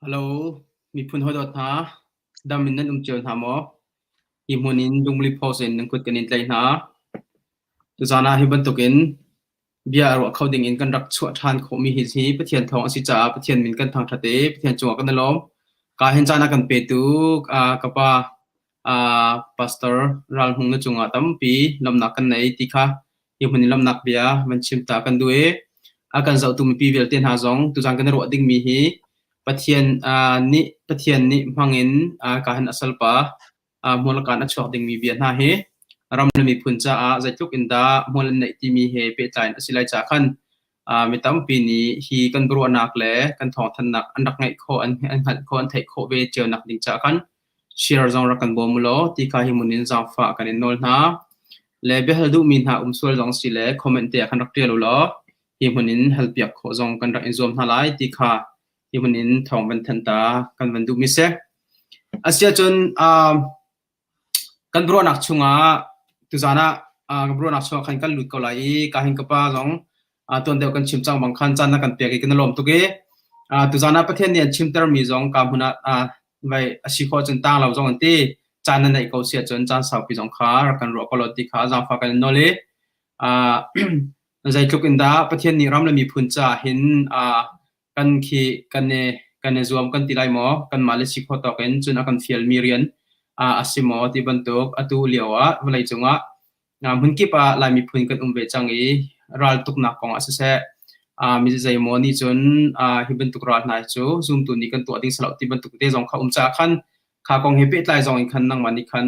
Hello, miphun hawidawt hna, dam in nan um cio hna maw? Hi hmun in Lungmuli Post in nan kut kan in tlaih hna. Tuzaan ah hi bantukin bia ruah kho ding in kan rak chuah ṭhan khawhmi hi hi Pathian thawng a si caah Pathian min kan thangṭhat i Pathian cungah kan i lawm. Ka hin caan a kan petu ka pa Pastor Ral Hmung na cungah tampi lawmhnak kan nei ti kha hi hmun in lawmhnak bia van chim ta kan duh i a kan zohtu mipi vialte hna zong tuzaan kan i ruah dingmi hi Pathian nih Pathian nih hmangin ka han a salpa hmualkan a chuak dingmi bia hna hi ram le miphun caah zeitluk in dah hmual an neih timi he pehtlai in a si lai caah khan mi tampi nih hi kan biaruahnak le kan thawngthanhnak an rak ngeih khawh an hngalh khawh an theih khawh ve cio nak ding caah khan share zong rak kan bawm u law ti kha hi mun in zaangfah kan in nawl hna. Le biahal duhmi hna um sual zong si le comment te ah khan rak ṭial u law hi hmun in halpiak khawh zong kan rak in zuam hna lai ti kha hi hmun in thawng van thanh ta kan van duhmi si. Asiahcun kan ruahnak chungah tuzaan ah kan ruahnak chungah khan kan lut ko lai i ka hin ka pa zong tuan deuh kan chim cang bang khan caan na kan pek i kan i lawm tuk i tuzaan ah Pathian nih an chimtermi zong ka hmun ah vai a si khawh cun tang lo zong an ti caan na neih ko si ahcun caan saupi zong kha rak kan ruah ko lo ti kha zaangfah kan in nawl i zeitluk in dah Pathian nih ram le miphun caah hin kan khi kan i kan i zuam kan ti lai maw kanmah le si khawh tawk in cun a kan fialmi rian a si maw ti bantuk atu lio ah vawleicung ah hmunkip ah Lai miphun kan um ve cang i raltuknak kong ah siseh mi zeimaw nih cun hi bantuk ral hna cu zumtu nih kan tuah ding si lo ti bantuk te zong kha um caah khan kha kong he pehtlai zong in khan nangmah nih khan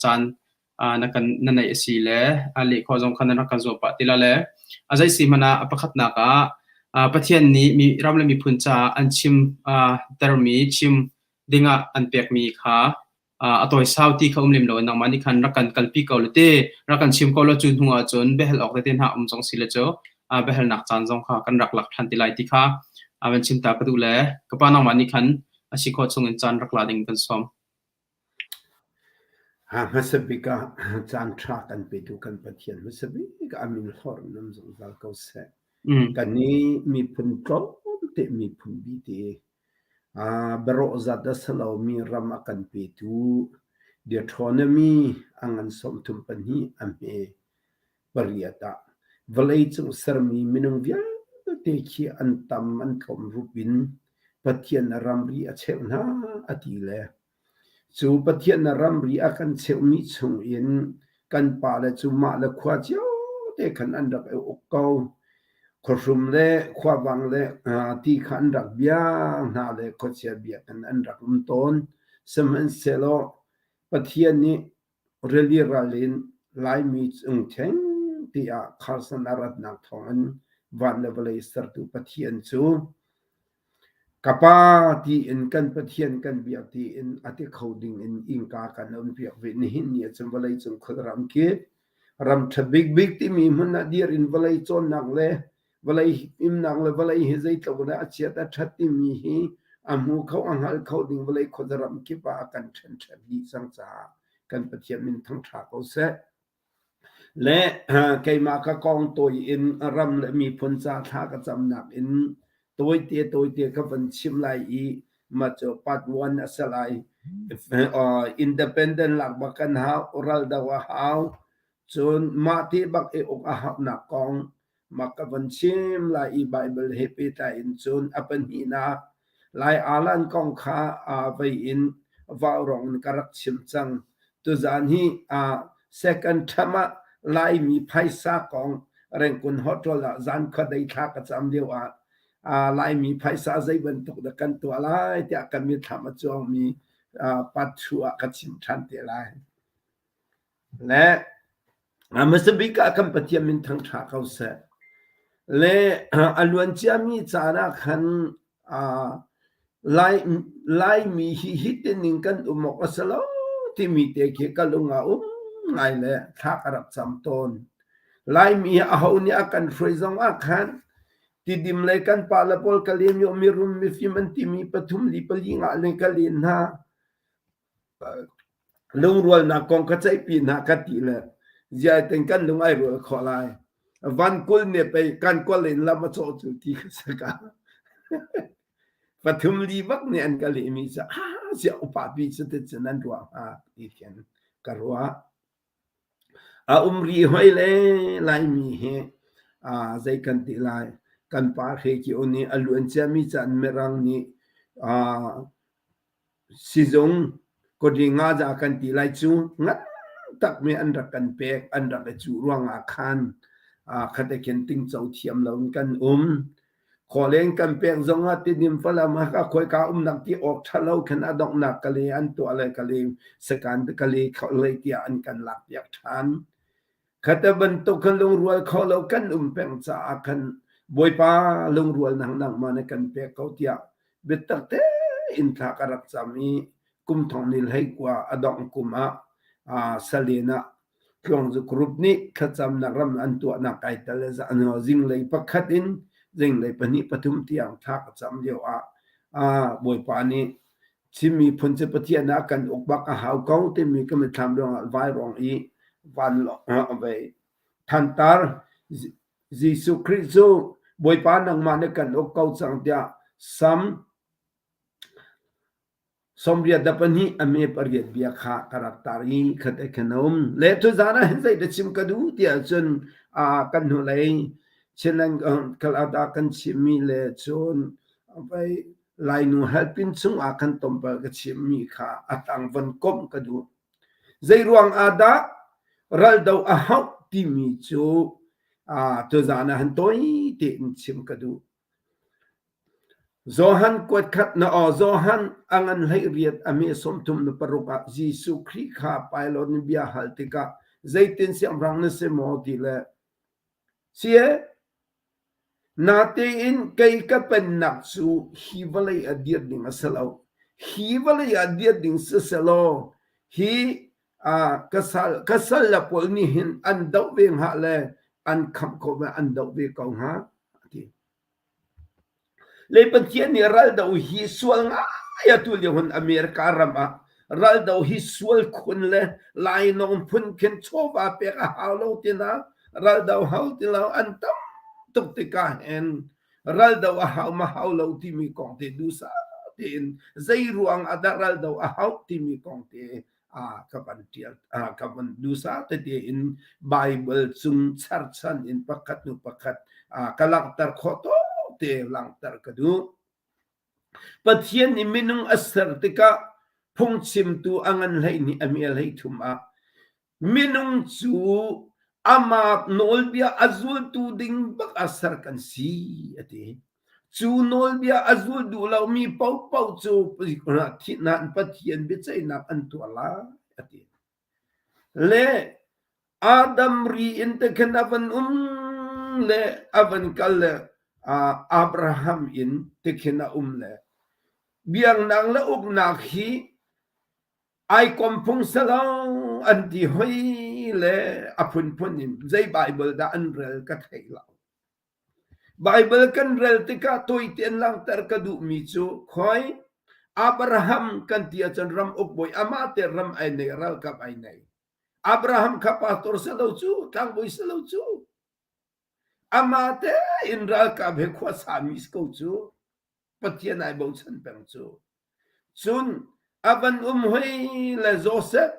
caan na kan na neih a si le a leh khawh zong khan na rak kan zuam pah ti la le a zei si hmanh ah a pakhatnak ah Pathian nih mi ram le miphun caah an chim termi chim dingah an pekmi kha a tawisau ti kha um lem lo nangmah nih khan rak kan kalpi ko le te rak kan chim ko lo cu hnu ah cun biahal awk tete hna um zong si le cu biahalnak caan zong kha kan rak lak ṭhan ti lai ti kha van chim ta ka duh le ka pa nangmah nih khan a si khawh chung in caan rak la ding kan sawm. Hmasa bik ah caan ṭha kan petu kan Pathian hmasa bik ah a min hlorh in um zungzal ko seh. Kannih miphun tlawmte miphun bite biarawh zat a si lomi ram a kan petu Deuteronomy a ngan 32 a hme pariat ah vawleicung sermi minung vialte khi an tam an tlawm rup in Pathian a ramri a cheuh hna a ti le cu Pathian a ramri a kan cheuhmi chungin kan pale cu mah le khua cio te khan an rak i uk ko. Khuahrum le khuavang le ti kha an rak bia hna le khuachia biakinn an rak um tawn. Sihmanhsehlaw Pathian nih Rili ral in Laimi cung theng tiah Carson a ratnak thawngin van le vawlei sertu Pathian cu ka pa tiin kan Pathian kan biak tiin a ti kho ding in innka kan on piak ve. Nihin ni ahcun vawleicung khuaram kip ram ṭha bikbik timi hmun ah dir in vawlei cawnnak le vawlei himnak le vawlei hi zeitluk le a chiat a ṭhat timi hi a hmu kho a hngal kho ding vawlei khuazaram kip ah a kan ṭhenṭhen dih cang caah kan Pathian min thangṭha ko seh. Le keimah ka kong tawi in ram le miphun ca thla ka camnak in tawite tawite ka van chim lai i mah cu part one a si lai. Independent lak bak kan hau, ral do a hau. Cun mah ti bak i uk a haunak kong Mah ka von chim lai i Baibal he pehtlai in cun a pahnihnak Lai Alan kong kha aa vei in vaurawng in ka rak chim cang. Tuzaan hi second term ah Laimi phaisa kong Rengkun Hotel ah zan khuadei thla ka cam lio ah Laimi phaisa zei bantuk dah kan tuah lai tiah ka mitthlam a cuangmi part 2 ah ka chim ṭhan te lai. Le hmasa bik ah kan Pathian min thangṭha ko seh. Le a luan ciami caan ah khan Lai, Laimi hi hitin in kan um awk a si lo timi te khi ka lung ah um ngai le thla ka rak cam tawn. Laimi hi aho nih a kan hruai zong ah khan Tidim le kan pale pawl ka len yo mirum mifim an timi pathum li pali nga le ka len hna. Lungrualnak kong ka ceihpi hna ka ti le ziaiten kan lung ai rual khawh lai. Van kul ne pei kan kual in lam a cawh cu ti ka si ka. Pathum li bak nih an ka lehmi cu ah ziah upa pi cu ti cun an ruah hnga ti khin ka ruah. A um rih hoi le Laimi hi zei kan ti lai kan pa Hre Kio nih a luan ciami caan Mirang nih Sizung kawṭi ngaza kan ti lai cu ngan takmi an rak kan pek an rak i cuh ruangah khan khate khin tingco thiam loin kan um. Khawleng kan pek zongah Tidim Falam Hakha khawika umnak ti awk ṭha lo khin a donghnak kali an tuah le kali sekan kali lei tiah an kan lakpiak ṭhan. Khate bantuk khan lungrual kho lo kan um peng caah khan Bawipa lungrualnak nangmah na kan pek ko tiah biatak tein thla ka rak cam i kum thong ni 19 a dongh kum ah Salen ah Tluangzu Group nih thlacamnak ram an tuahnak kai tel zinglei pakhat in zinglei pahnih pathum tiang thla ka cam lio ah Bawipa nih Chin miphun cu Pathian ah kan uk bak a hau ko timi ka mitthlam ruangah vairuang i vanlawng vei thantar Jesuh Khrih cu Bawipa nangmah nih kan uk ko cang tiah Sam 82 a me pariat bia kha ka rak tar i khat e khan a um. Le tuzaan ah hin zei dah chim ka duh tiah cun kan hnulei Chinland Kalada kan chimmi le cun vai Lainu halpin chungah khan tompal ka chimmi kha a tang von komh ka duh. Zeiruang ah dah raldo a hauh timi cu tuzaan ah han tawi tein chim ka duh. Johan kuat khat na aw Johan a ngan hlei riat a me 36 ah Jesuh Khrih kha Pilate nih bia hal tikah zeitin siangpahrang na si maw ti le si e Natein kei ka pennak cu hi vawlei ah dir ding a si lo. Hi vawlei ah dir ding siselaw hi ka sal ka sal le pawl nih hin an doh ve hnga le an khamh khawh ve an doh ve ko hnga a ti. Le Pathian nih raldo hi sual ngai atu lio hun America ram ah raldo hi sual khun le lainawng phun khin chawva pek a hau lo tina raldo hau ti lo an tam tuk tikah hin raldo a hau ma hau lo timi kong te dusa tein zei ruang ah dah raldo a hau timi kong te ka van ṭial ka van dusa tete in Bible cung charchan in pakhat hnu pakhat ka langhter khawh tawk te langhter ka duh. Pathian nih minung a ser tikah phungchimtu a ngan hlei nih a mial hlei thum ah minung cu amah nawlbia a zultu ding bak ah ser kan si a ti. Cu nawlbia a zul duh lomi paohpaoh cu thihnak Pathian biaceihnak an tuah lai a ti. Le Adam ri in te khin a van um le a van kal le Abraham in te khin a um le biaknak le uknak hi ai kom phung selo an ti hoi le a phunphun in zei Bible dah an rel ka thei lo. Baibal kan rel tikah tawite in langhter ka duhmi cu khoi Abraham kan ti ahcun ram ukbawi amah te ram ai nei ralkap ai nei. Abraham kha pastor si lo cu tlangbawi si lo cu amah te in ralkap he khua sami si ko cu Pathian ai bochan peng cu. Cun a van um hoi le Joseph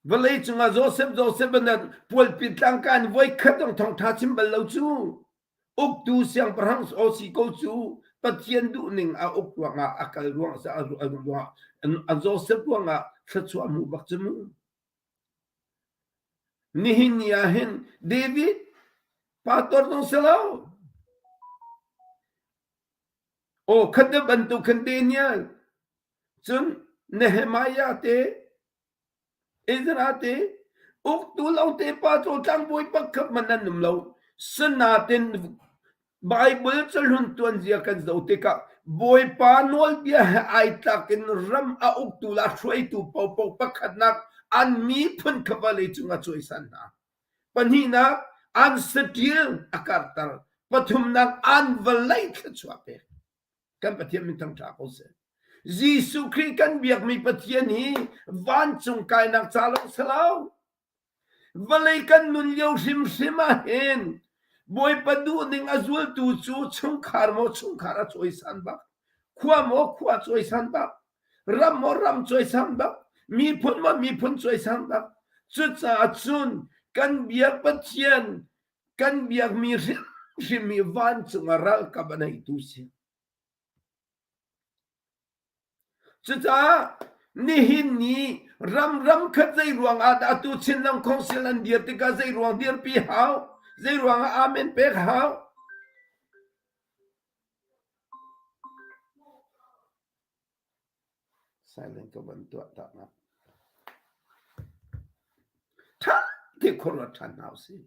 Vawleicung ah Joseph Joseph in pualpi tlangka in voikhat zong thawngṭha chim bal lo cu uktu siangpahrang aw si ko cu Pathian duhning a uk ruangah a kal ruangah a Joseph ruangah thluachuah hmuh bak cu mu. Nihin ni ah hin David pastor zong si lo. Aw khat bantuk khan Daniel Cun Nehemiah te, Ezra te, uktu lo te pa cu tlangbawi pakhat hmanh an um lo. Sinain Baibal cahlun tuanzia kan zoh tikah Bawipa nawlbia he ai tlak in ram a uktu le a hruaitu paohpaoh pakhatnak an miphun kha vawleicung a cawisan hna. Pahnihnak, an saṭil a karhter. Pathumnak, an vawlei thluachuah pek. Kan Pathian min thangṭha ko seh. Jesuh Khrih kan biakmi Pathian hi vancung kainak ca lawng si lo. Vawlei kan nun lio hrimhrim ah hin. Bawipa duhning a zultu cu chungkhar maw chungkhar a cawisan bak, khua maw khua cawisan bak, ram maw ram cawisan bak, miphun maw miphun cawisan bak. Cucaah cun kan biak Pathian, kan biakmi hrimhrim hi vancung ah ralkap a neitu si. Cucaah nihin ni ram ram khat zei ruang ah dah atu Chinland Council an dir tikah zei ruang dirpi hau, zei ruang ah amen pek hau. Silent ka van tuah ta na. Tha te khuaruat ṭhan hna usih.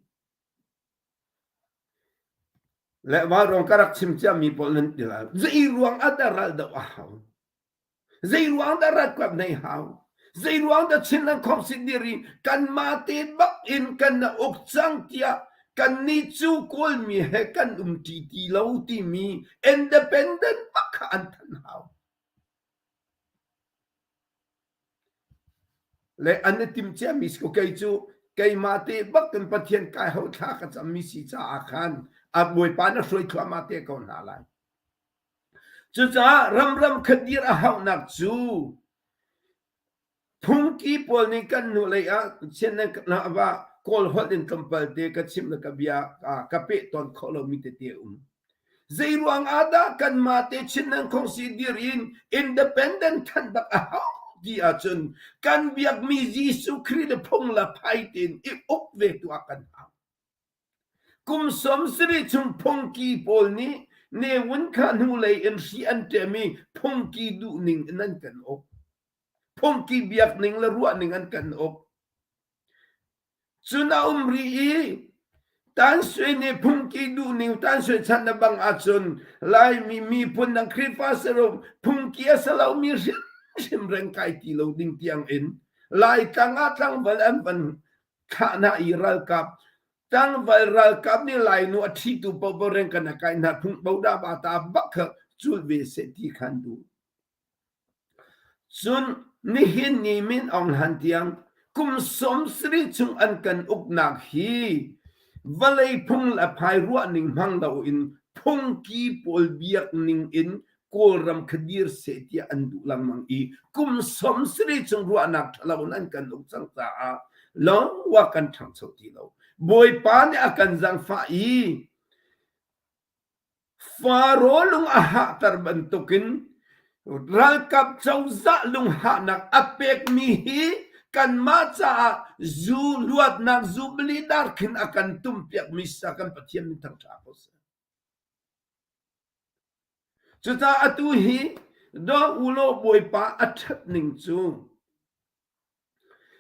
Le vauruang ka rak chim ciami pawl nan ti lai. Zei ruang ah dah ral doh a hau? Zei ruang dah ralkap nei hau? Zei ruang dah Chinland Council dir i kanmah te bak in kan na uk cang tiah kannih cu Kawlmi he kan umṭi ti lo timi independent bak kha an thanh hau. Le an i timh ciami si ko kei cu keimah te bak in Pathian kai ho thla ka cammi si caah khan a Bawipa na hruai thluahmah te ko hna lai. Cucaah ramram kha dir a hauhnak cu phungki pawl nih kan hnulei ah va Kawl holh in tlawmpal te ka chim le ka bia ka peh tawn khawh lomi tete a um. Zeiruang ah dah kanmah te Chinland Khongsi dir in independent than bak a hau ti ahcun kan biakmi Jesuh Khrih le phung le phai tein i uk ve tu ah kan hau. Kum 70 chung phungki pawl nih Ne Win kha hnulei in hri an ṭem i phungki duhning in an kan uk. Phungki biakning le ruahning an kan uk. Cun a um rih i Tan Sui nih phungki duhning Tan Sui chan a bang ahcun Laimi miphun dang Khrihfa sarum phungki a si lomi hrimhrim reng kai ti lo ding tiang in Laitlang ah tlangval an van thlah hna i ralkap tlangval ralkap nih Lainu a ṭhitu paohpaoh reng kan a kai hna phung boda bata bak kha cul ve seh ti khan duh. Cun nihin ni Min Aung Hlaing tiang kum 70 chung an kan uknak hi vawlei phung le phai ruahning hmang loin phungki pawl biakning in Kawlram kha dir seh tiah an duh lengmang i kum 70 chung ruahnak ṭhalo in an kan uk cang caah lawngwa kan ṭhangcho ti lo. Bawipa nih a kan zaangfah i Faro lung a hahter bantukin ralkap cozah lunghahnak a pekmi hi kanmah caah zu luatnak zubili dar khin a kan tumpiakmi sa kan Pathian min thangṭha ko seh. Cucaah atu hi daw ulaw Bawipa a ṭhat ning cu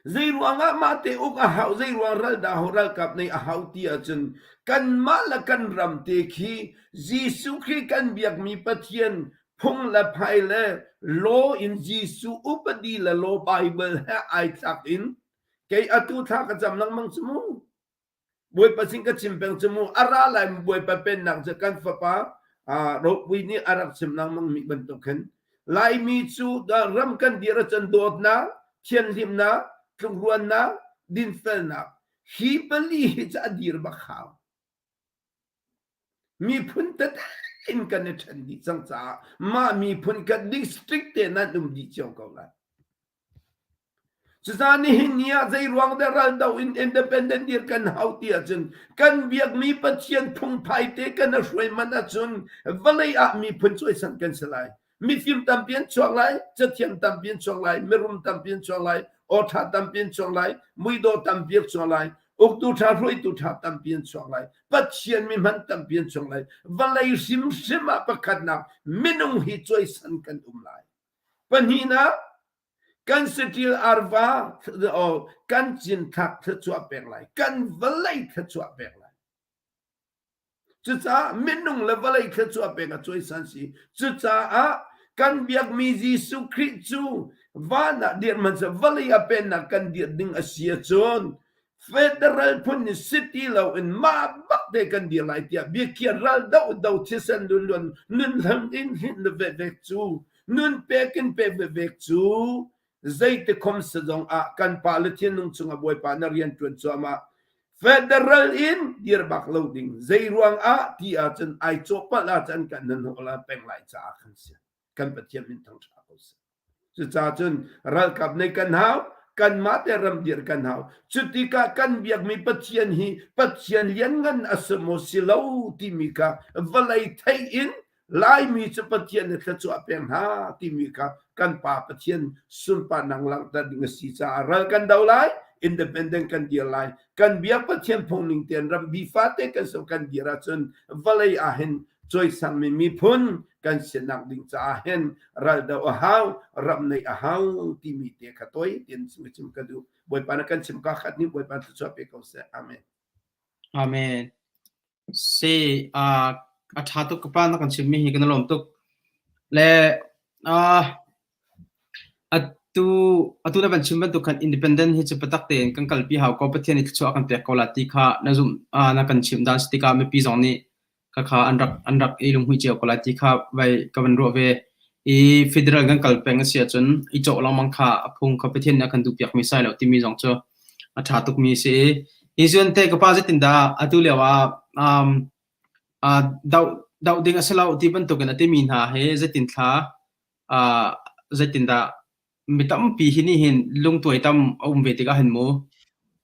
Zeiruangah mah te uk a hau, zeiruang ral dah ho ralkap nei a hau ti ahcun kanmah le kan ram te khi Jesuh Khrih kan biakmi Pathian phung le phai le law in Jesuh upadi le law Bible he ai tlak in kei atu thla ka cam lengmang cu mu. Bawipa sin ka chim peng cu mu a ra lai Bawipa pennak cu kan fapa ropui nih a rak chim lengmang mi bantuk khin Laimi cu ram kan dir ahcun dawtnak, thianhlimnak, tlukruannak, dinfelnak hi pali hi cu a dir bak hau. Miphun tete in kan i ṭhen dih cang caah mah miphun kan district te nan um dih cio ko lai. Cucaah nihin ni ah zeiruang dah raldo in independent dir kan hau ti ahcun kan biakmi Pathian phungphai te kan i hruai manh ahcun vawlei ah miphun cawisan kan si lai. Mifim tampi an chuak lai, cathiam tampi an chuak lai, mirum tampi an chuak lai, awṭha tampi an chuak lai, muidawh tampi an chuak lai, uktu ṭha hruaitu ṭha tampi an chuak lai, Pathian mi hman tampi an chuak lai. Vawlei hrimhrim ah pakhatnak minung hi cawisan kan um lai. Pahnihnak, kan saṭil arva kan cinthlak thluachuah pek lai kan vawlei thluachuah pek lai cucaah minung le vawlei thluachuah pek a cawisan si cucaah kan biakmi Jesuh Khrih cu van ah dir hmanhseh vawlei ah pennak kan dir ding a si ahcun Federal phun in si ti loin mah bak te kan dir lai tiah biakhiah ral do do thisen lun luan nun hlam in hlinh le vevek cu nun pek in pek vevek cu zeiti khom se zong ah kan pa le thinlung chungah Bawipa na rian ṭuan cuahmah. Federal in dir bak lo ding. Zei ruang ah ti ahcun ai cawhpalh ahcun kan hnahnawh la peng lai caah khan si. Kan Pathian min thangṭha ko seh. Cucaah cun ralkap nei kan hau, kanmah te ram dir kan hau. Cutikah kan biakmi Pathian hi Pathian lianngan a si maw si lo timi kha vawlei theih in Laimi cu Pathian nih thluachuah pek hna timi kha kan Pa Pathian sunparnak langhter ding a si caah ral kan do lai, independent kan dir lai. Kan biak Pathian phung ning tein ram bi fate kan so kan dir ahcun vawlei ah hin cawisangmi miphun kan sinak ding caah hin ral do a hau, ram neih a hau timi te kha toi tin chim ka duh. Bawipa na kan chim ka khat nih Bawipa thluachuah pe ko seh. Amen. Amen. Si, a ṭha tuk ka pa na kan chimmi hi kan i lawm tuk. Le atu atu na van chim bantuk khan independent hi cu biatak tein kan kalpi hau ko Pathian nih thluachuah a kan pek ko la ti kha na zumh na kan chimh dan si tikah mipi zong nih khakha an rak an rak i lunghmuih cio ko lai ti kha vai ka van ruah ve. I federal kan kal peng a si ahcun i cawh lengmang kha a phung kha Pathian nih a kan duhpiakmi sai lo timi zong cu a ṭha tukmi a si i Israel te ka pa zeitindah atu lio ah um, uh, doh doh ding a si lo ti bantukin a timi hna hi zeitin thla uh, zeitindah mi tampi hi nih hin lung tuaitam a um ve tikah hin mu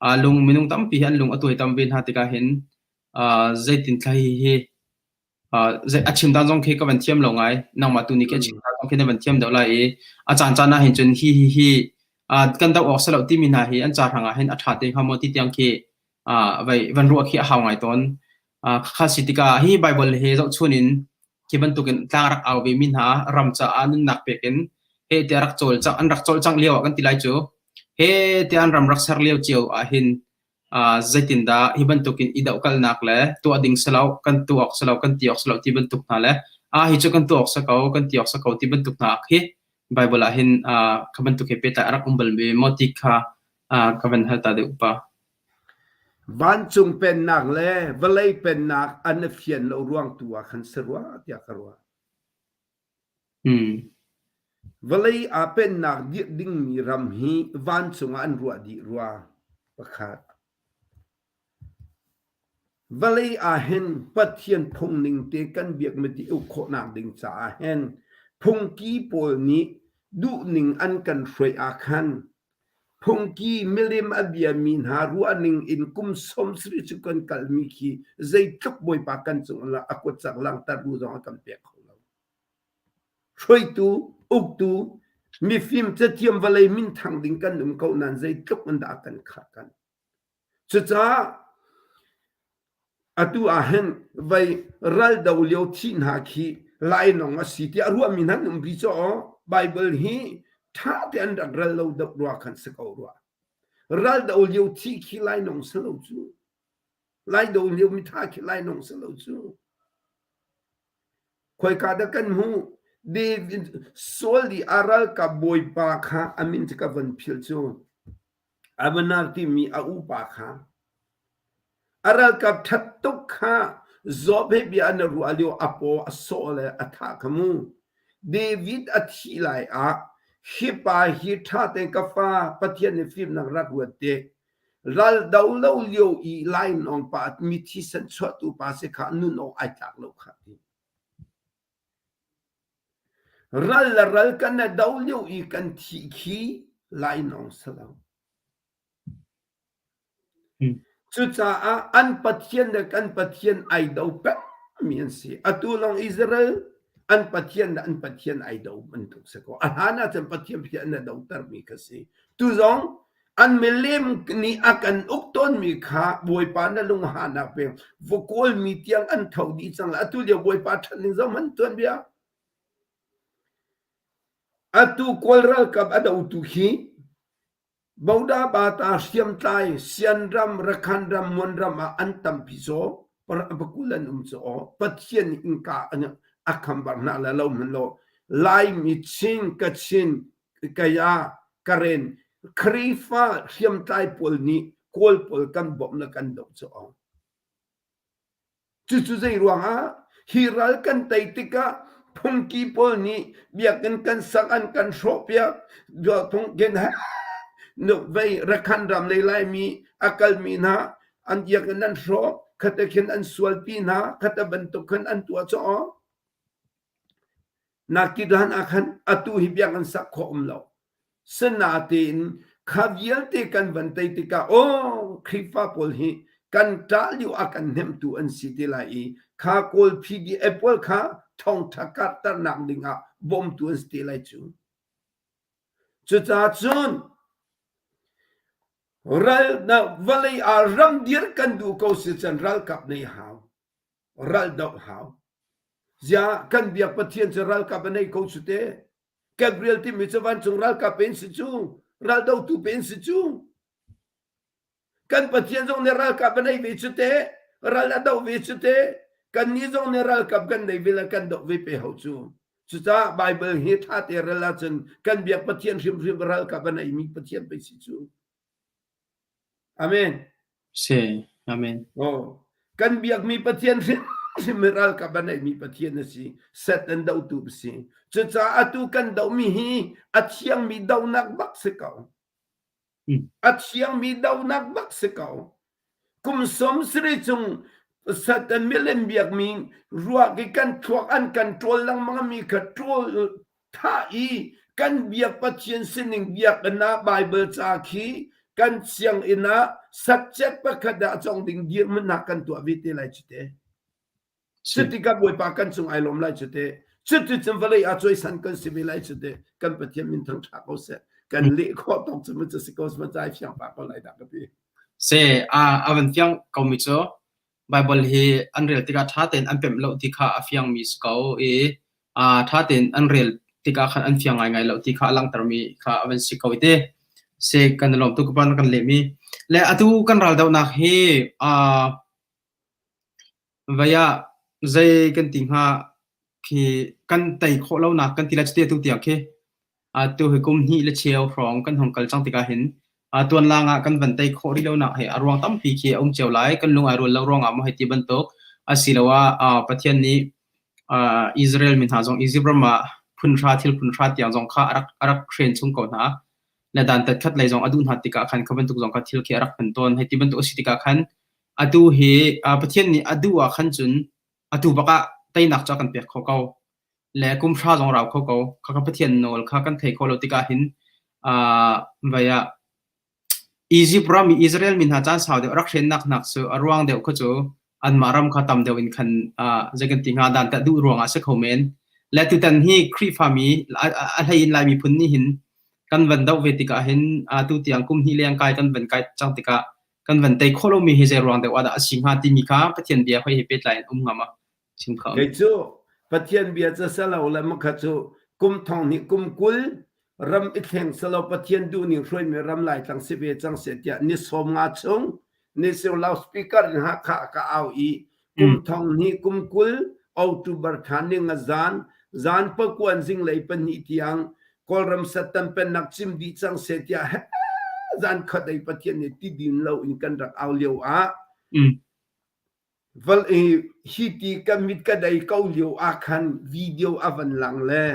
uh, lung minung tampi hi an lung a tuaitam ve hna tikah hin uh, zeitin thla hi hi A chim dan zong khi ka van thiam lo ngai. Nangmah tu nih khi a chim dan zong khi na van thiam deuh lai i a caan caan ah hin cun hi hi hi kan doh awk si lo timi hna hi an ca hrang ah hin a ṭha te hnga maw ti tiang khi vai van ruah khi a hau ngai tawn. Khakha si tikah hi Bible hi zohchun in khi bantukin tlang rak au ve mi hna ram caah nunnak pek in he tiah rak cawlcangh an rak cawlcangh lio ah kan ti lai cu. He tiah an ram rak ser lio cio ah hin Zeitindah hi bantukin i dohkalhnak le tuah ding si lo, kan tuah awk si lo, kan ti awk si lo ti bantuk hna le ah hi cu kan tuah awk si ko, kan ti awk si ko ti bantuk hna khi Bible ah hin kha bantuk he pehtlai a rak um bal ve maw ti kha ka van hal ta deuh pa. Vancung pennak le vawlei pennak an i fian lo ruang tu ah khan si rua tiah ka ruah. Vawlei ah pennak dirh dingmi ram hi vancung ah an ruah dih rua. Pakhat. Vawlei ah hin Pathian phung ning te kan biakmi ti uk khawhnak ding caah hin phungki pawl nih duhning an kan hruai ah khan phungki milim a biami hna ruahning in kum 70 cu kan kalmi khi zeitluk Bawipa kan cung a kut cak langhter bu zong a kan pek kho lo. Hruaitu, uktu, mifim cathiam vawlei minthang ding kan um ko nain zeitluk in dah kan khah kan. Cucaah atu ah hin vei raldo lio thi hna khi lainawng a si tiah ruahmi hna an um rih caw. Bible hi ṭha te an rak ral lo deuh rua khan si ko rua. Raldo lio thi khi lainawng si lo cu. Laido lio mitha khi lainawng si lo cu. Khoika dah kan hmuh? David Saul i a ralkap bawipa kha a min cu ka van philh cu. Abner timi a upa kha. A ralkap ṭhat tuk kha Job he bia an i ruah lio a paw a sawh le a thah kha mu. David a thih lai ah hi pa hi ṭha tein ka fa Pathian nih fimnak rak ruat te. Ral do lo lio i lainawng pa mi thisen chuahtu pa si kha nun awk ai tlak lo kha ti. Ral le ral kan i do lio i kan thih khi lainawng si lo. Cucaah an Pathian le kan Pathian ai do pengmi an si. Atu lawng Israel an Pathian le an Pathian ai do bantuk si ko. A hlan ahcun Pathian Pathian an i dotermi kha si. Tu zong An milem nih a kan uk tawnmi kha Bawipa na lunghahnak peng va kawlmi tiang an tho dih cang lai. Atu lio Bawipa ṭhat ning zohhmanh tuanbia. Atu Kawl ralkap a dotu hi Boda Bata hriamtlai Sianram, Rakhan ram, Mon ram ah an tampi caw, pakul an um caw. Pathian nih innka a kham bak hna le lo hmanh law Laimi Chin, Kachin, Kaya, Karen, Khrihfa hriamtlai pawl nih Kawl pawl kan bawmh le kan doh cu a um. Cucu zei ruangah hi ral kan tei tikah phungki pawl nih biakinn kan sak an kan hrawhpiak phungkin vei Rakhan ram lei Laimi a kalmi hna. An biakinn an hrawh, khate khin an sualpi hna, khate bantuk khan an tuah caw. Nakidan ah khan atu hi biakinn sak khawh um lo. Sinatein kha vialte kan van tei tikah aw Khrihfa pawl hi kan ṭah lio a kan hnemtu an si te lai i kha Kawl PDF pawl kha thawngṭha karhternak dingah bawmtu an si te lai cu. Cucaah cun ral na vawlei ah ram dir kan duh ko si cun ralkap nei hau. Ral doh hau. Ziah kan biak Pathian cu ralkap a nei ko cu te. Gabriel timi cu vancung ralkap pe in si cu, raldotu pe in si cu. Kan Pathian zong nih ralkap a nei ve cu te, ral a doh ve cu te, kan nih zong nih ralkap kan nei ve le kan doh ve pe ho cu. Cucaah Bible hi ṭha te rel ahcun kan biak Pathian hrimhrim ralkap a neimi Pathian pei si cu. Amen. Si. Amen. Oh. Kan biakmi Pathian hrimhrim hi ralkap a neihmi Pathian a si. Satan dohtu a si. Cucaah atu kan dohmi hi a thiangmi dohnak bak si ko. A thiangmi dohnak bak si ko. Kum som sarih chung Satan milem biakmi ruak i kan thluak an kan ṭawl lengmang mi kha ṭawl thah i kan biak Pathian sining biakinn ah Baibal ca khi kan sianginn ah subject pakhat ah cawng ding dirhmun ah kan tuah ve te lai cu te. Cutikah Bawipa kan cung ai lawm lai cu te. Cuticun vawlei ah cawisan kan si ve lai cu te. Kan Pathian min thangṭha ko seh. Kan leh khawh tawk cu mu cu si ko seh cai fiang pah ko lai dah ka ti. Se a a van fiang ko mi cu Baibal hi an rel tikah ṭha tein an pemh lo ti kha a fiangmi si ko i ṭha tein an rel tikah khan an fiang ngaingai lo ti kha a langhtermi kha a van si ko i ti. Si kan i lawm tuk ka kan lehmi. Le atu kan raldohnak hi Vei ah zei kan ti hnga khi kan tei khawh lonak kan ti lai cuti atu tiang khi atu hi kum hnih le cheu hrawng kan hung kal cang tikah hin tuanlang ah kan van tei khawh rih lonak hi a ruang tampi khi a um cio lai. Kan lung ai rual lo ruangah maw hei ti bantuk asiloah Pathian nih Israel mi hna zong Izipt ram ah phunhra thil phunhra tiang zong kha a rak a rak hren chung ko hna. Le dantat khat lei zong a duh hna tikah khan kha bantuk zong kha thil khi a rak hman tawn. Hei ti bantuk a si tikah khan Atu hi Pathian nih a duh ah khan cun atu bak ah teinak cu a kan pek khawh ko. Le kum hra zong rau kho ko. Khakha Pathian nawl kha kan thei khawh lo tikah hin vai ah Egypt ram i Israel mi hna caan sau deuh rak hrennak nak cu a ruang deuh kha cu anmah ram kha tam deuh in khan zei kan ti hnga dan tah duh ruangah a si kho men. Le tutan hi Khrihfami a hlei in Lai miphun nih hin kan van doh ve tikah hin atu tiang kum hnih leng kai kan van kai cang tikah kan van tei khawh lomi hi zei ruang deuh ah dah a si hnga timi kha Pathian bia hoi he pehtlai in um ngam a chim kho. Kei cu Pathian bia ca salo le makha cu kum thong hnih kum 20 ram i thleng salo Pathian duhning hruaimi ram Laitlang si ve cang seh tiah ni sawm nga chung ni sio loudspeaker in Hakha ka au i kum thong hnih kum 20 October thla ni nga zan zan pakuan zinglei pahnih tiang Kawlram sattan pennak cim dih cang seh tiah zan khat ei Pathian nih ti din lo in kan rak au lio ah val hi ti kan mit ka dei ko lio ah khan video a van lang le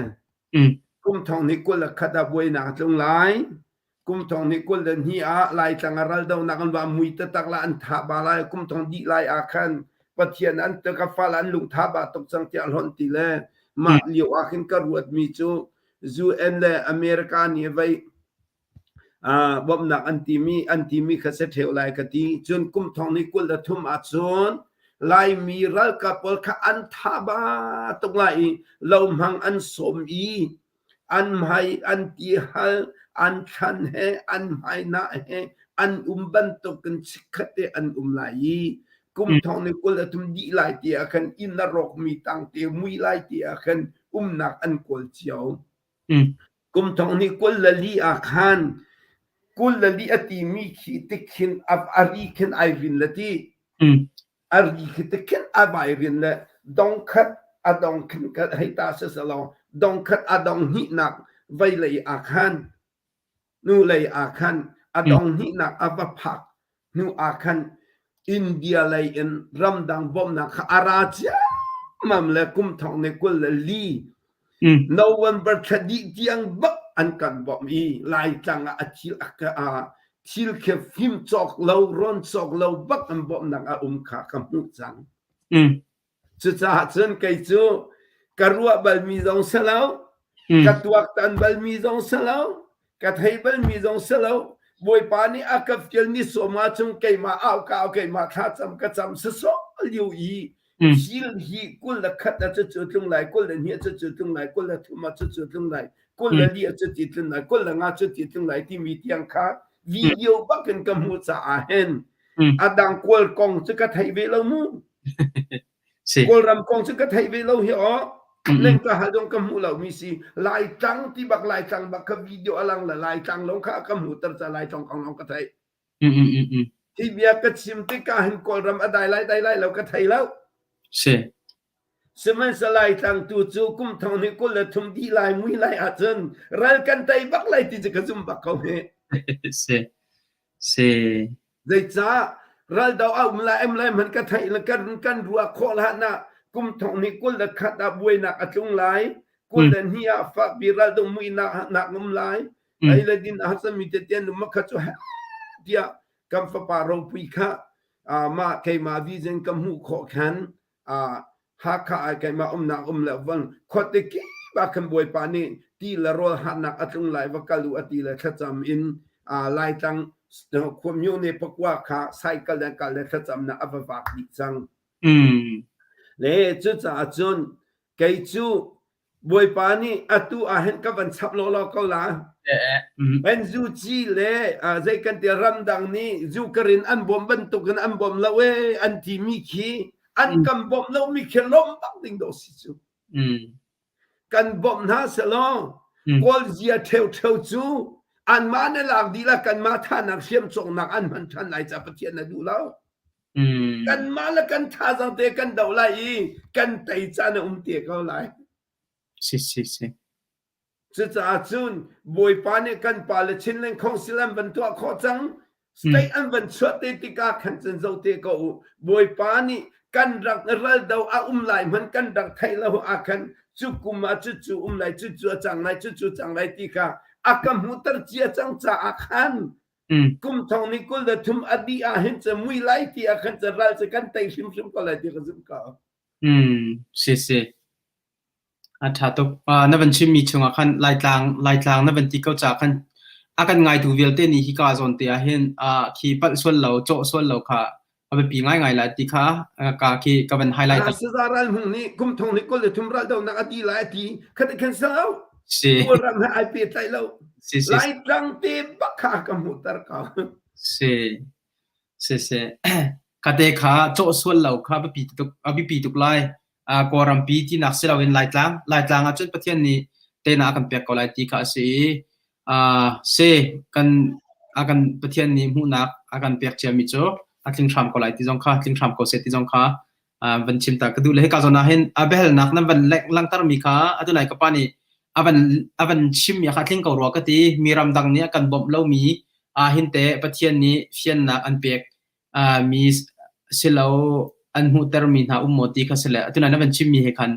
kum thong ni 21 ah buainak tlung lai kum thong ni 22 ah Laitlang a ral donak an va mui tatak la an tha ba lai kum thong dih lai ah khan Pathian an ka fal an lung tha ba tuk cang tiah hlon ti le mah lio ah khin ka ruat mi cu UN le America nih vei bawmhnak an timi an timi kha se ṭheo lai ka ti. Cun kum thong ni 23 ahcun Laimi ralkap pawl kha an tha ba tuk lai i lohmang an sawm i an hmai an tihal an thlan he an hmainah he an um bantukin chikkhat te an um lai i kum thong ni 23 dih lai ti ah khan inn a rawkmi tangte mui lai ti ah khan umnak an kawl cio. Kum thong hnih 24 ah khan 24 a timi khi tikhin a ri khin ai rin le ti. A ri khi tikhin a vai rin le dong khat a dong khin hei ta se selaw dong khat a dong hnihnak vei lei ah khan nu lei ah khan a dong hnihnak a va phak hnu ah khan India lei in ramdang bawmhnak kha a ra ciammam le kum thong ne 24 November thla dih tiang bak an kan bawmh i Laitlang ah a thil a. thil khi fim cawk lo rawn cawk lo bak an bawmhnak a um kha ka hmuh cang. Cucaah cun kei cu ka ruah balmi zong si lo, ka tuaktan balmi zong si lo, ka thei balmi zong si lo. Bawipa nih a ka fial ni sawm ahcun keimah au ka au keimah thlacam ka cam sasawh lio i thil hi 21 ah cucu tlung lai, 22 ah cucu tlung lai, 23 ah cucu tlung lai, 24 ah cuti tlung lai, 25 cuti tlung lai timi tiang kha video bak in ka hmuh caah hin a dang kawl kong cu ka thei ve lo mu. Kawlram kong cu ka theih ve lo hi aw. Leng ka hal dong ka hmuh lo mi si. Laitlang ti bak Laitlang bak ka video alang la Laitlang long kha ka hmuh ter ca Laitlang kong long ka theih. Hi bia ka chim tikah hin Kawlram a dai lai dai lai lo ka thei lo. Si. Sihmanhsehlaw Laitlang tu cu kum thong hnih 23 dih lai mui lai ahcun ral kan tei bak lai ti cu ka zum bak ko hi. Si. Si. Zeicah raldo a um lai um lai hmanh ka theih le kan kan ruah khawh hlan ah kum thong hnih 21 ah buainak a tlung lai. 22 ah fakpi raldo muihnak nak um lai. Ei le din a harsami tete an um kha cu tiah kan fapa ropui kha mah keimah vision ka hmuh khawh khan Hakha ah keimah umnak um le von khuate kip ah khan Bawipa nih ti le rawl harnak a tlung lai va kal u a ti le thlacam in Laitlang khua myone pakua kha cycle le kal le thlacamnak a va vak dih cang. Le cucaah cun kei cu Bawipa nih atu ah hin ka van chap lawlaw ko la. NUG le zei kan ti ramdang nih Ukraine an bawm bantukin an bawm lo ee an timi khi an kan bawmh lomi khi lawmh bak ding dawh si cu. Kan bawmh hna selaw Kawl zia ṭheuṭheu cu anmah na lak dih la kanmah thahnak hriam cawknak an hman ṭhan lai ca Pathian a duh lo. Kanmah le kan thazaang te kan doh lai i kan tei caan a um te ko lai. Si si si. Cucaah cun Bawipa nih kan pa le Chinland Council an van tuah khawh cang. State an van chuah te tikah khan cun zoh te ko u. Bawipa nih kan rak ral do a um lai hmanh kan rak theih lo ah khan cu kum ah cucu um lai cucu a cang lai cucu cang lai ti kha a ka hmuhter cia cang caah khan Kum thong ni 23 a dih ah hin cu mui lai ti ah khan cu ral cu kan tei hrimhrim ko lai ti ka zumh ko. Si si. A ṭha tuk. Na van chimmi chungah khan Laitlang Laitlang na van ti ko caah khan a kan ngaitu vialte nih hika zawn te ah hin khi palh sual lo, cawh sual lo kha a biapi ngaingai lai ti kha ka khi ka van highlight. Saza ral hmung nih kum thong ni 23 ral donak a ti lai a ti kha ti khan sau. Si. Kawlram he ai pehtlai lo. Si si. Laitlang te bak kha ka hmuhter ko. Si. Si si. Kate kha cawh sual lo kha biapi tuk a biapi tuk lai. Kawlrampi tinak si loin Laitlang Laitlang ahcun Pathian nih teinak a kan pek ko lai ti kha a si i si kan a kan Pathian nih hmuhnak a kan pek ciami cu a tling hram ko lai ti zong kha tling hram ko seh ti zong kha van chim ta ka duh le hika zawn ah hin a biahalnak nan van langhtermi kha atu nai ka pa nih a van a van chimmi kha tling ko rua ka ti mi ramdang nih a kan bawmh lomi ah hin te Pathian nih fiannak an pek mi silo an hmuhtermi hna um maw ti kha si le atu nai na van chimmi he khan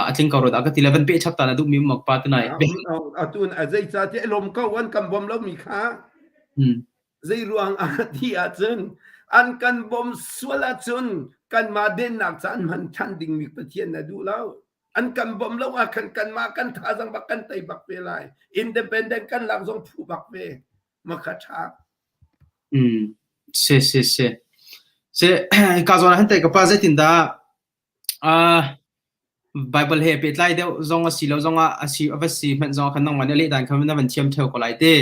a tling ko rua dah ka ti le van peh chap ta na duhmi um maw pa tu nai Atu zei ca ti lawm ko an kan bawm lomi kha zei ruang ah ti ahcun an kan bawm sual ahcun kanmah dennak ca an hman ṭhan dingmi Pathian na duh lo an kan bawm lo ah khan kanmah kan thazang bak kan tei bak ve lai independent kan lak zong phu bak ve makha ṭha Si si si. Si ka zawn ah hin tei ka pa zeitindah Bible he pehtlai deuh zong a si lo zongah a si a va si hmanh zong ah khan nangmah nih a leh dan kha na van thiam ṭheo ko lai ti.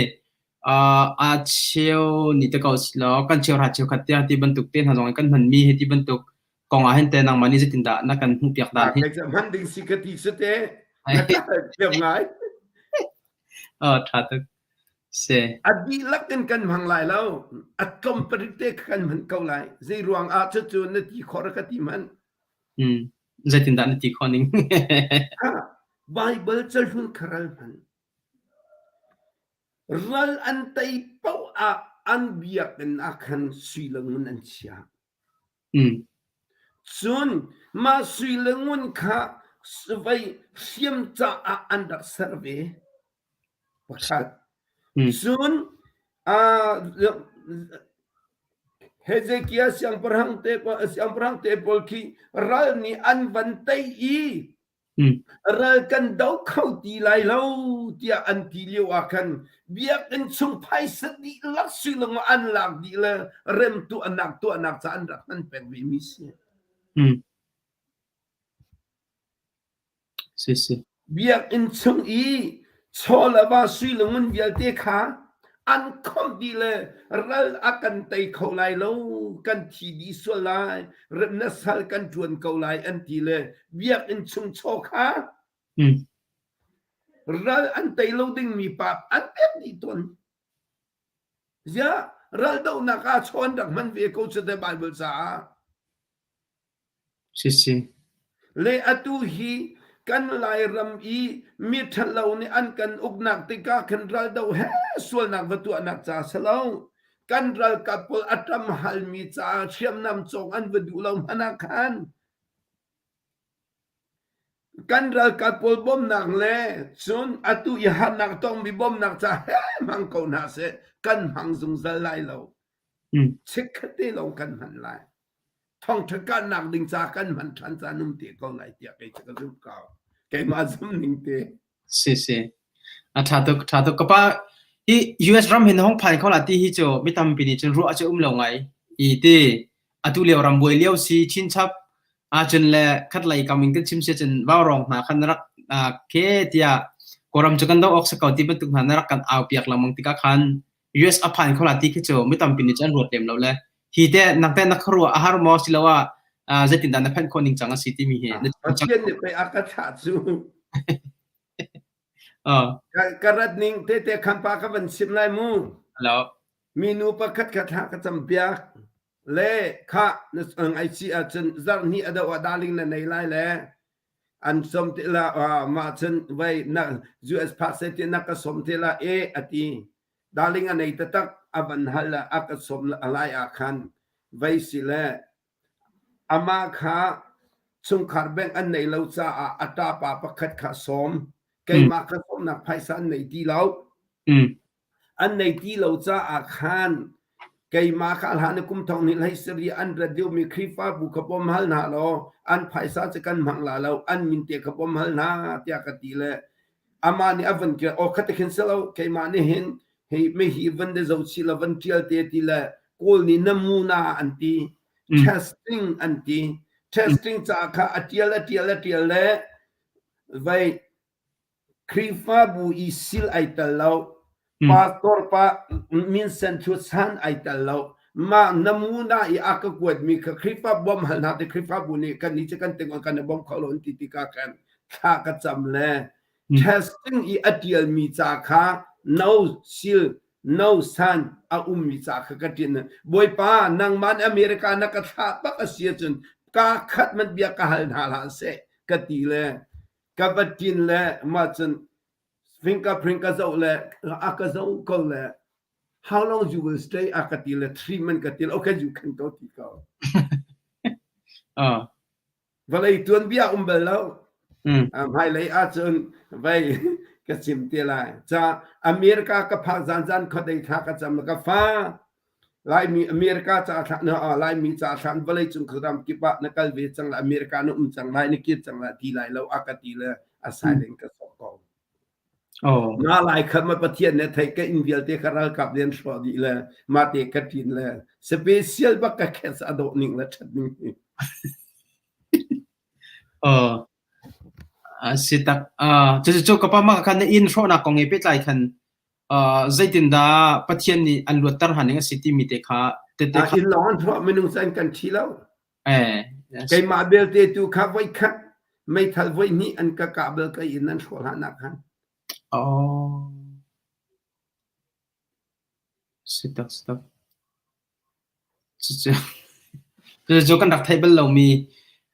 A cheu nih te ko si law kan cheuhra cheukhat tiah ti bantuk te hna zong in kan hmanmi hi ti bantuk kong ah hin te nangmah nih zeitindah na kan hmuhpiak dan hi? Hman ding si ka ti si te. Na ka thiam ngai. Oh, ṭha tuk. Si. A dihlak in kan hmang lai lo. A tlawmparit te kan hman ko lai. Zei ruang ah cucu na ti khawh ka ti hmanh. Zeitindah na ti khawh ning? Bible cahlun kha ral hman. Ral an tei paoh ah an biakinn ah khan sui le ngun an chia. Cun mah sui le ngun kha vei hriam caah an rak ser ve. Pakhat. Cun. Ah, Hezekiah siangpahrang te siangpahrang te pawl khi ral nih an van tei i ral kan do kho ti lai lo tiah an ti lio ah khan biakinn chung phaisa dihlak silong an lak dih le rem tuahnak tuahnak ca an rak hman peng ve mi si. Si si. Biakinn chung i chaw le va sui le ngun vialte kha an khomh dih le ral a kan tei kho lai lo, kan thi dih sual lai, remnak sal kan ṭuan ko lai an ti le biakinn chung chaw kha ral an tei lo dingmi pa an pek dih tawn. Ziah ral dohnak ah chaw an rak hman ve ko cu te Bible caah. Sisi. Le atu hi kan Lairam i mi ṭhalo nih an kan uknak tikah khan raldoh he sualnak va tuahnak ca si lo. Kan ralkap pawl a ṭam halmi caah hriamnam cawk an va duh lo hmanh ah khan kan ralkap pawl bawmhnak le cun atu i harnak tongmi bawmhnak ca he hmang ko hna seh kan hmang zungzal lai lo. Chikkhat te lawng kan hman lai. Thawngṭha kahnak ding ca kan hman ṭhan caan um te ko lai tiah kei cu ka zumh ko. Keimah zumh ning te. Si si. A ṭha tuk, ṭha tuk. Ka pa, hi US ram hin hong phan kho la ti hi cu mi tampi nih cun ruah cu um lo ngai. I ti atu lio ram buai lio si chinchap ahcun le khatlei kam in kan chim si cun vaurawng hna khan na rak ke tiah Kawlram cu kan do awk si ko ti bantuk hna na rak kan au piak lengmang tikah khan US a phan kho la ti khi cu mi tampi nih cun an ruat lem lo le hi te nang te na khuaruah a har maw siloah zeitindah na phanh khawh ning cang a si timi hi na Pathian nih pei a ka thlah cu. Ka rat ning te te khan pa ka van chim lai mu. Hello. Minu pakhat kha thla ka cam piak. Le kha na ngaihchih ahcun zarh hnih a doh ah darling na nei lai le an som te la mah cun vai na US phak se ti na ka som te la e ati Darling a nei taktak a van hal le a ka sawm lai ah khan vei si le amah kha chungkhar bank an nei lo caah a ṭapa pakhat kha sawm. Keimah ka sawmnak phaisa an nei ti lo. An nei ti lo caah khan keimah kha hlan i kum thong hnih hlei sarih an rat liomi Khrihfabu kha bawm hal hna law an phaisa cu kan hmang la lo an min te kha bawm hal hna tiah ka ti le amah nih a van kir aw khate khin si lo keimah nih hin hi mi hi van de zo chi la van tial te ti le kawl nih namuna an ti testing an ti testing ca kha a tial a tial a tial le vai Khrihfabu i sil ai tel lo pastor pa min sen thu san ai tel lo mah namuna i a ka kuat mi kha Khrihfa bom hal hna te Khrihfabu nih kan ni cu kan ting kan i bom kho lo an ti tikah khan thla ka cam le testing i a ṭialmi ca kha no sil no san a ummi ca kha ka ṭin Bawipa nangmah nih America na ka thlah bak a si ahcun ka khat man bia ka hal hna hlah seh ka ti le ka va ṭin le mah cun fingerprint ka zoh le a ka zoh ko le how long you will stay a ka ti le 3 month ka ti le okay you can go ti ko Vawlei tuanbia um bal lo. Hmailei ahcun vei ka chim te lai. Ca America ka phak zanzan khuadei thla ka cam ka fa Laimi America ca thla na Laimi ca thla vawlei cung ram kip ah na kal ve cang la America na um cang lai na kir cang la ti lai lo a ka ti le a silent ka sok ko. Oh. Na lai khat ma Pathian ne thei ka inn vialte ka ralkap len hrawh dih le ma te ka ṭin le special bak ka khes a dawh ning le ṭhat ning hi. Oh. A si tak. Ah, cu cu ka pa ma khan na inn hrawhnak kong i pehtlai khan uh, zeitindah Pathian nih an luatter han ning a si timi te kha tete kha inn lawng an hrawh minung cu an kan ṭhi lo. Eh, yes. Keimah belte tu kha voi khat meithal voi hnih an ka kah bal ka inn an hrawh hlan ah khan. Oh. Si tak si tak. Cucu cucu kan rak theih bal lomi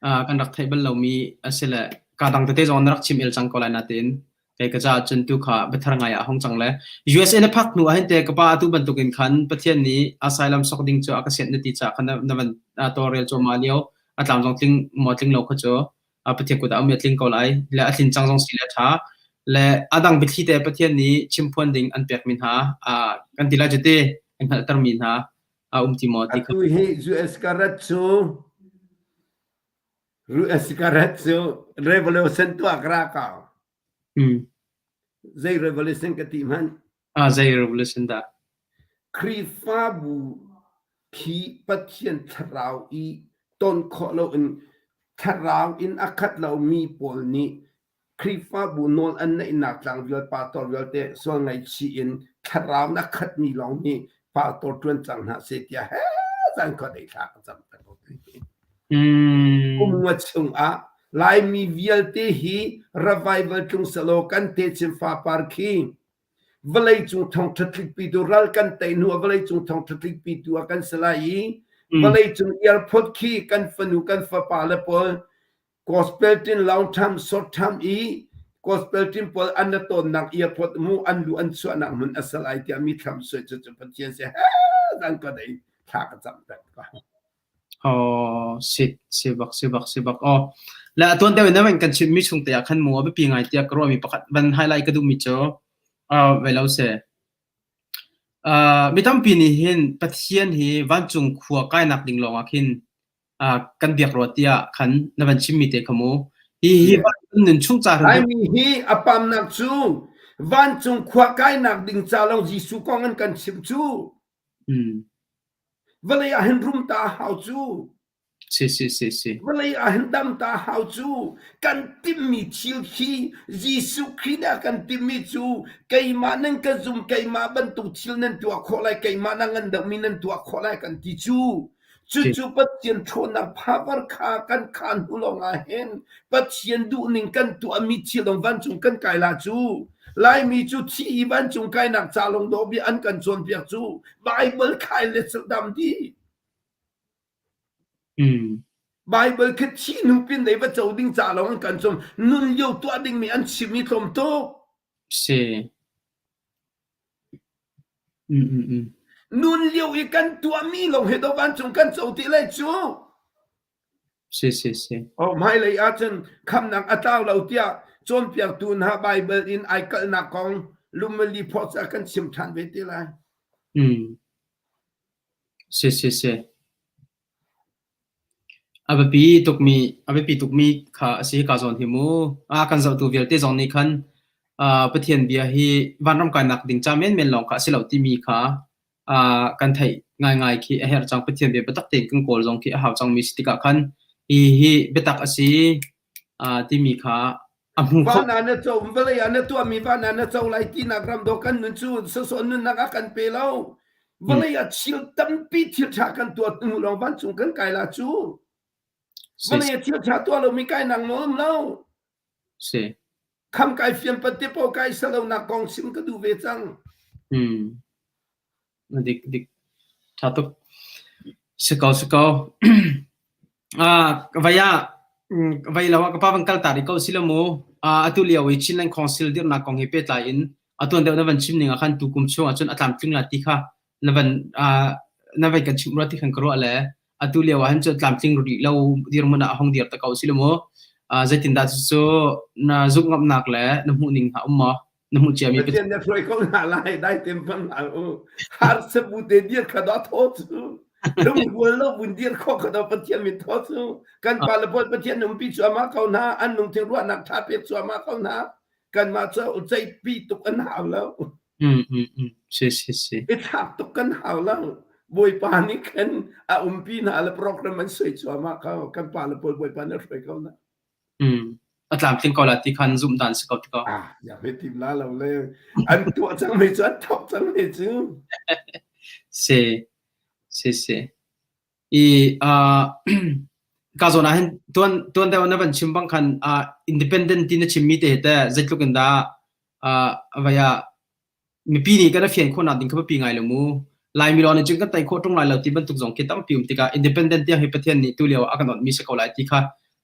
kan rak theih bal lomi a si le kaa dang tete zong na rak chim el cang ko lai natein kei ka caah cun tu kha biathar ngai ah hong cang le USA na phak hnu ah hin te ka pa atu bantukin khan Pathian nih asylum sok ding cu a ka sianh na ti caah khan na van tawlrel cuahmah lio a tlam zong tling maw tling lo kha cu Pathian kut ah um i a tling ko lai le a tlin cang zong si le a ṭha. Le a dang biathli te Pathian nih chimphuan ding an pekmi hna kan ti lai cu ti an hngalhtermi hna a um ti maw ti kha. Atu hi US ka rat cu US ka rat cu revolution tuah ka ra kau. Zei revolution ka ti hmanh? Ah, zei revolution dah? Khrihfabu khi Pathian thlarau i ton khawh loin thlarau in a khat lomi pawl nih Khrihfabu nawl an neihnak tlang vial pastor vialte sual ngaihchih in thlarau na khatmi lawng nih pastor ṭuan cang hna seh tiah he zan khua dei thla ka cam peng ko. Kum nga chungah Laimi vialte hi revival tlung selaw kan techin fapar khi vawleicung thawngṭha tlikpitu ral kan tei hnu ah vawleicung thawngṭha tlikpitu ah kan si lai i vawleicung airport khi kan fanu kan fapa le pawl gospel team long term short term i gospel team pawl an na tawnnak airport mu an lu an chuahnak hmun a si lai tiah mi thlam suai cu cu Pathian si he zan ka dei thla ka cam peng ko. Aw, si si bak si bak si bak. Aw. Le a tuan deuh in na kan chimmi chung te ah khan mu a biapi ngai tiah ka ruahmi pakhat van highlight ka duhmi cu uh, ve lo se. Uh, mi tampi nih hin Pathian hi vancung khua kainak ding lawng ah khin uh, kan biak rua tiah khan na van chimmi te kha mu. Hi hi nun chung ca Laimi hi a pamnak cu vancung khua kainak ding ca lawng Jesuh kong an kan chim cu. Mm. Vawlei ah hin rum ta hau cu. Si si si si. Vawlei ah hin dam ta hau cu. Kan timmi thil khi Jesuh Khrih nih a kan timmi cu keimah nan ka zum keimah bantuk thil nan tuah khawh lai keimah na ngan deuhmi nan tuah khawh lai kan ti cu. Cucu Pathian ṭhawnnak power kha kan khaan hnu lawng ah hin Pathian duhning kan tuahmi thil dong vancung kan kai la cu. Laimi cu thi i vancung kainak ca lawng dawh bia an kan cawnpiak cu. Bible khai le dam di. Mm. Bible khi thi hnu pin dei va co ding ca lawng an kan cum nun lio tuah ding mi an chim mi tlawm tuk. Si. Mm, mm, mm. Nun lio i kan tuah mi lawng he do vancung kan co ti lai cu. Si si si. Oh hmailei ahcun khamnak a tlau lo tiah cawnpiaktu hna Baibal in ai kalhnak kong lumali phawt a kan chim ṭhan ve te lai. Mm. Si si si. A biapi tukmi a biapi tukmi kha a si ka zawn hi mu. A kan zohtu vialte zong nih khan uh, Pathian bia hi vanram kainak ding ca menmen lawng kha a si lo timi kha uh, kan theih ngaingai khi a herh cang. Pathian bia biatak tein kan kawl zong khi a hau cangmi si tikah khan hi hi biatak a si uh, timi kha a hmu kho. Van ah na co, vawlei ah na tuahmi van ah na co lai tinak ram dawh kan nun cu sawsawh nunnak a kan pe lo. Vawlei ah thil tampi thil ṭha kan tuah hnu lawng vancung kan kai la cu. Vawlei ah thil ṭha tuah lomi kainak nawl um lo. Si. Kham kai fian pat te paoh kai salonak kong chim ka duh ve cang. Hmm. Dik dik. Ṭha tuk. Si ko si ko. Ah, vai ah vai lo ah ka pa van kal ta rih ko si lo mu. Ah, atu lio i Chinland Council dirhnak kong he pehtlai in atuan deuh na van chim ning ah khan tu kum chung ah cun a tlamtling la ti kha na van ah na van kan chimh rua ti khan ka ruah le atu lio ah hin cun tlamtling rih lo dirhmun ah a hong dir ta ko si lo mu. Ah, zeitindah cucu na zumh ngamnak le na hmuh ning hna um maw? Na hmuh ciami Pathian na hruai ko hna lai dai tem pang hlah u. Har sabu te dir kha dah thaw cu. Lungrual lo bun dir kho kha dah Pathian min thaw cu. Kan pa le pawl Pathian umpi cuahmah ko hna. An lungthin ruahnak tha pek cuahmah ko hna. Kanmah cu ceihpi tuk an hau lo. Mm, mm, mm. Si, si, si. I thlak tuk kan hau lo. Bawipa nih khan a umpi hna le program an suai cuahmah ko. Kan pa le pawl Bawipa nih a hruai ko hna. Mm. A tlamtling ko la ti khan zumh dan si ko ti ko. Ah, ya me tim la lo le. An tuah cang mi cu an thok cang mi cu. Si. Si si. I uh, ka zawn ah hin tuan tuan deuh na van chim bang khan uh, independent ti na chim mi te te zeitluk in dah uh, vaya Mipi nih kan i fian khawhnak ding kha biapi ngai lo mu. Laimi lawng nih cun kan tei khawh ṭung lai lo ti bantuk zong khi tampi um tikah independent tiang hi Pathian nih tulio ah a kan onhmi si ko lai ti kha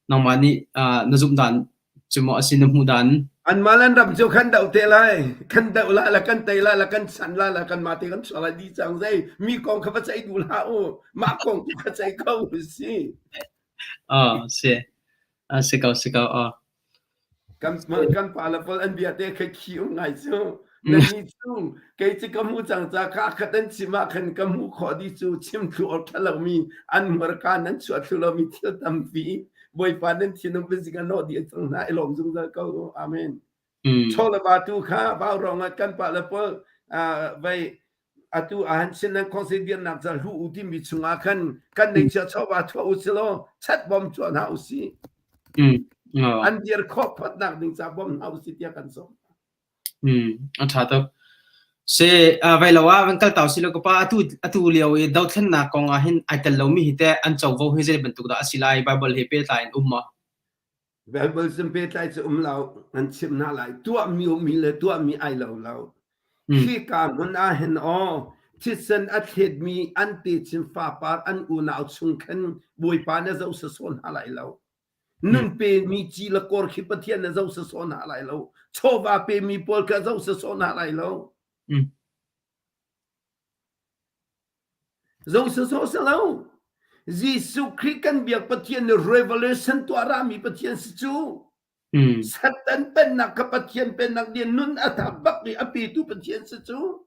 nangmah nih uh, na zumh dan cu maw a si na hmuh dan? Anmah lan ram cu kan doh te lai. Kan doh la la kan tei la la kan san la la kan mah te kan chuah lai di cang zei mi kong kha va ceih duh hlah u. Mah kong tu kha ceih ko u si. Oh, si. Uh, si ko, si ko. Oh. Kan kan pa le pawl an bia te kha khi um ngai cu. Nan ni cu kei cu ka hmu cang ca ka khat an chim ah khan ka hmuh khawh dih cu chim thlu awk ṭha lomi an hmurka nan chuah thlu lomi thil tampi Bawipa nan thinlung biazik a nawh dih cang hna i lawm zungzal ko u. Amen. Chaw le va tu kha vau rong ah kan pa le pawl vei atu ahan Chinland Council dirnak ca hlu u timi chungah khan kan neihcia chawva thuah u silaw chat bom chuah hna u si. An dir khawh photnak ding ca bom hna u si tiah kan sawm. A ṭha tuk. Si, vai lo ah van kal tau si lo ka pa atu atu lio i dothlennak kong ah hin ai tel lomi hi teh an covo hi zei bantuk dah a si lai Bible he pehtlai in um maw? Bible cun pehtlai cu um lo an chimh hna lai tuahmi ummi le tuahmi ai lo lo. Khika hmun ah hin aw thisen a thletmi an techin fapar an unau chung khan Bawipa na zoh sawsawh hna lai lo. Nun pemi ci le kor khi Pathian na zoh sawsawh hna lai lo. Chawva pemi pawl kha zoh sawsawh hna lai lo. Zoh sawsawh si lo. Jesuh Khrih kan biak Pathian nih revelation tuah rami Pathian si cu. Satan pennak kha Pathian pennak nih nun a thap bak i a petu Pathian si cu.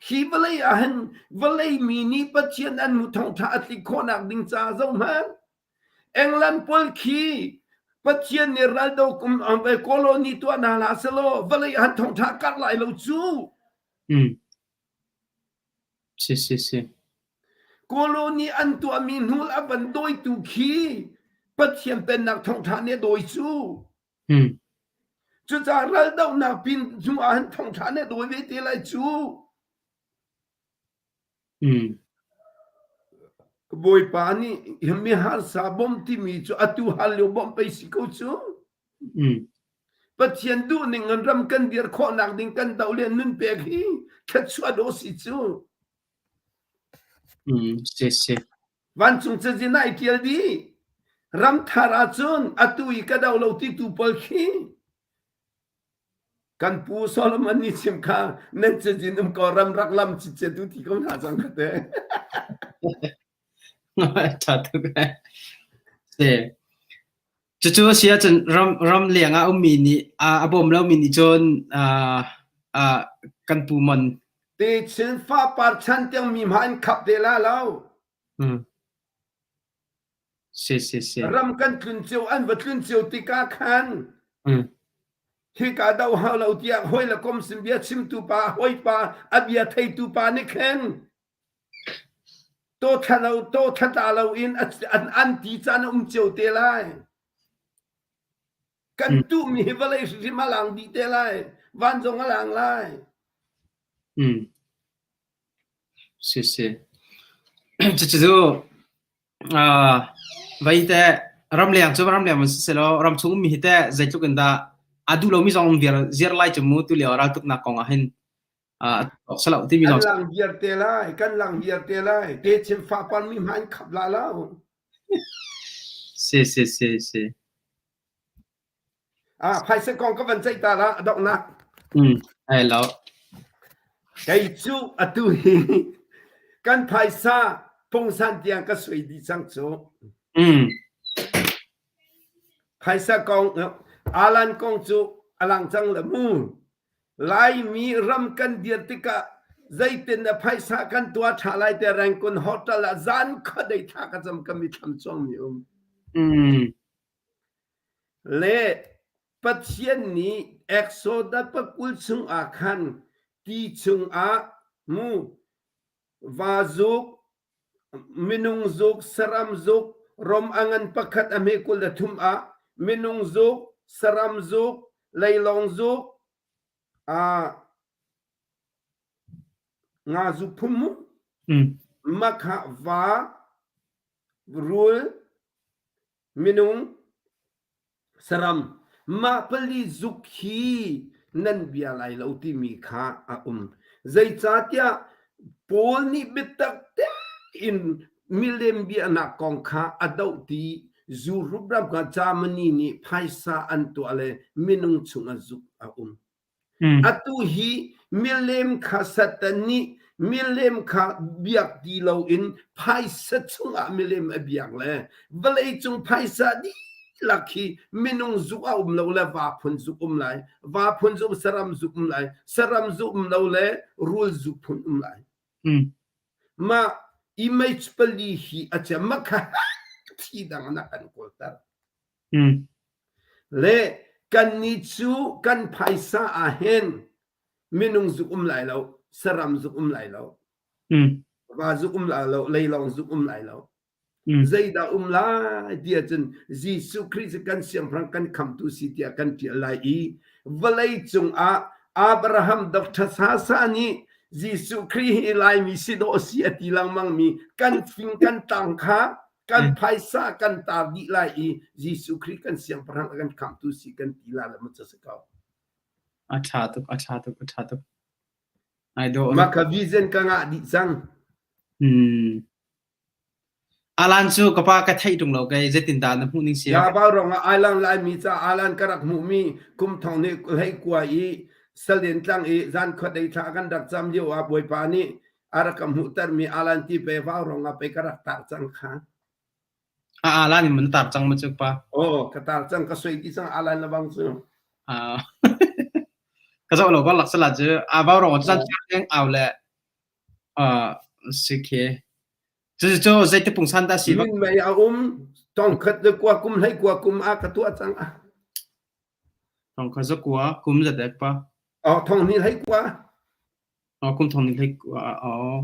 Hi vawlei ah hin vawlei mi nih Pathian an hmu thawngṭha a tlik khawhnak ding caah zohhmanh. England pawl khi Pathian nih raldo kum colony tuah hna hlah selaw vawlei ah thawngṭha karh lai lo cu. Si si si. Colony an tuahmi hnul a van dawitu khi Pathian pennak thawngṭha nih a dawi cu. Cucaah raldohnak pin hnu ah hin thawngṭha nih a dawi ve te lai cu. Bawipa nih miharsa bawmh timi cu atu hal lio bawmh pei si ko cu. Pathian duhning in ram kan dir khawhnak ding kan doh le nun pek hi thluachuah dawh si cu. Si si. Vancung cazin ah i ṭial dih. Ram thar ahcun atu i ka do lo ti tu pawl khi Kan pu Solomon nih chim kha nan cazin um ko ram rak lam cicet u ti ko hna cang kha te. Ṭha tuk. Si. Cucu a si ahcun ram ram leng ah ummi nih a bawm lomi nih cun kan pu mon. Techin fapar chan tiang mi hma in khap te la lo. Si si si. Ram kan tlun cio an va tlun cio tikah khan hika do hau lo tiah hawi le kom sin bia chimtu pa hawipa a bia theitu pa nih khin to thla lo to thla tla lo in an an ti caan a um cio te lai. Kan tuhmi hi vawlei hrimhrim a lang dih te lai. Van zong a lang lai. Si si. Cucu vei teh ramleng cu ramleng man siselaw ramchung ummi hi teh zeitluk in dah aa duh lomi zong um viar ziar lai cu mu tulio raltuknak kong ah hin salo timi zong kan lang viar te lai kan lang viar te lai te chim fa pan mi hma in khap la lo si si si si Ah, phaisa kong ka van ceih ta la a donghnak. Ai lo. Kei cu atu hi kan phaisa pungsan tiang ka sui dih cang cu. Phaisa kong alan kong cu a lang cang le mu. Laimi ram kan dir tikah zeitin na phaisa kan tua ṭha lai te Rangoon hotel ah zan khuadei thla ka cam ka mithlam cuang mi um. Le Pathian nih Exodus pakul chungah khan ti chungah mu va zuk, minung zuk, saram zuk, rom a ngan pakhat a hme 23 ah minung zuk, saram zuk, leilawng zuk, nga zuk phun mu, makhah va, rul, Minung saram mah pali zuk hi nan bia lai lo timi kha a um. Zeicahtiah Paul nih biatak tein milem biaknak kong kha a doh ti Europe ram kha Germany nih phaisa an tuah le minung chungah zuk a um. Atu hi milem kha Satan nih milem kha biak ti loin phaisa chungah milem a biak le vawleicung phaisa dih dihlak hi minung zuk a um lo le va phun zuk um lai, va phun zuk saram zuk um lai, saram zuk um lo le rul zuk phun um lai. Mah image pali hi a cem ma kha thi dang na kan kawlter. Le kannih cu kan phaisa ah hin minung zuk um lai lo, saram zuk um lai lo, va zuk um lai lo, leilawng zuk um lai lo. Zeidah um lai ti ahcun Jesuh Khrih cu kan siangpahrang kan khamtu si tiah kan ṭial lai i vawlei cungah Abraham Dr. Sasa nih Jesuh Khrih hi Laimi si dawh si a ti lengmangmi kan fing kan tlang kha kan phaisa kan tar dih lai i Jesuh Khrih kan siangpahrang a kan khamtu si kan ti la le mu cu si ko. A ṭha tuk, a ṭha tuk, a ṭha tuk. Ai dawh. Mah kha vision ka ngah dih cang. Alan cu ka pa ka theih ṭung lo kei zeitindah na hmuh ning si? Davao rong ah Ailang Laimi ca alan ka rak hmuhmi kum thong nih hlei kua i Salen tlang i zan khuadei thla kan rak cam lio ah Bawipa nih a rak ka hmuhtermi alan ti pe vau rong ah pei ka rak tar cang kha. A alan in mun tar cang ma cu pa? Oh, ka tar cang ka soi ti cang alan lebang cu. Ah. Ka zoh lo ka lak sala cu a vau rong chan chan au le ah si khi. Cucu zeiti pungsan dah si? Min mei a um tong khat le kua kum hlei kua kum a ka tuah cang a. Thong khat za kua kum za dek pa. Oh, thong ni hlei kua. Oh, kum thong ni hlei kua. Oh.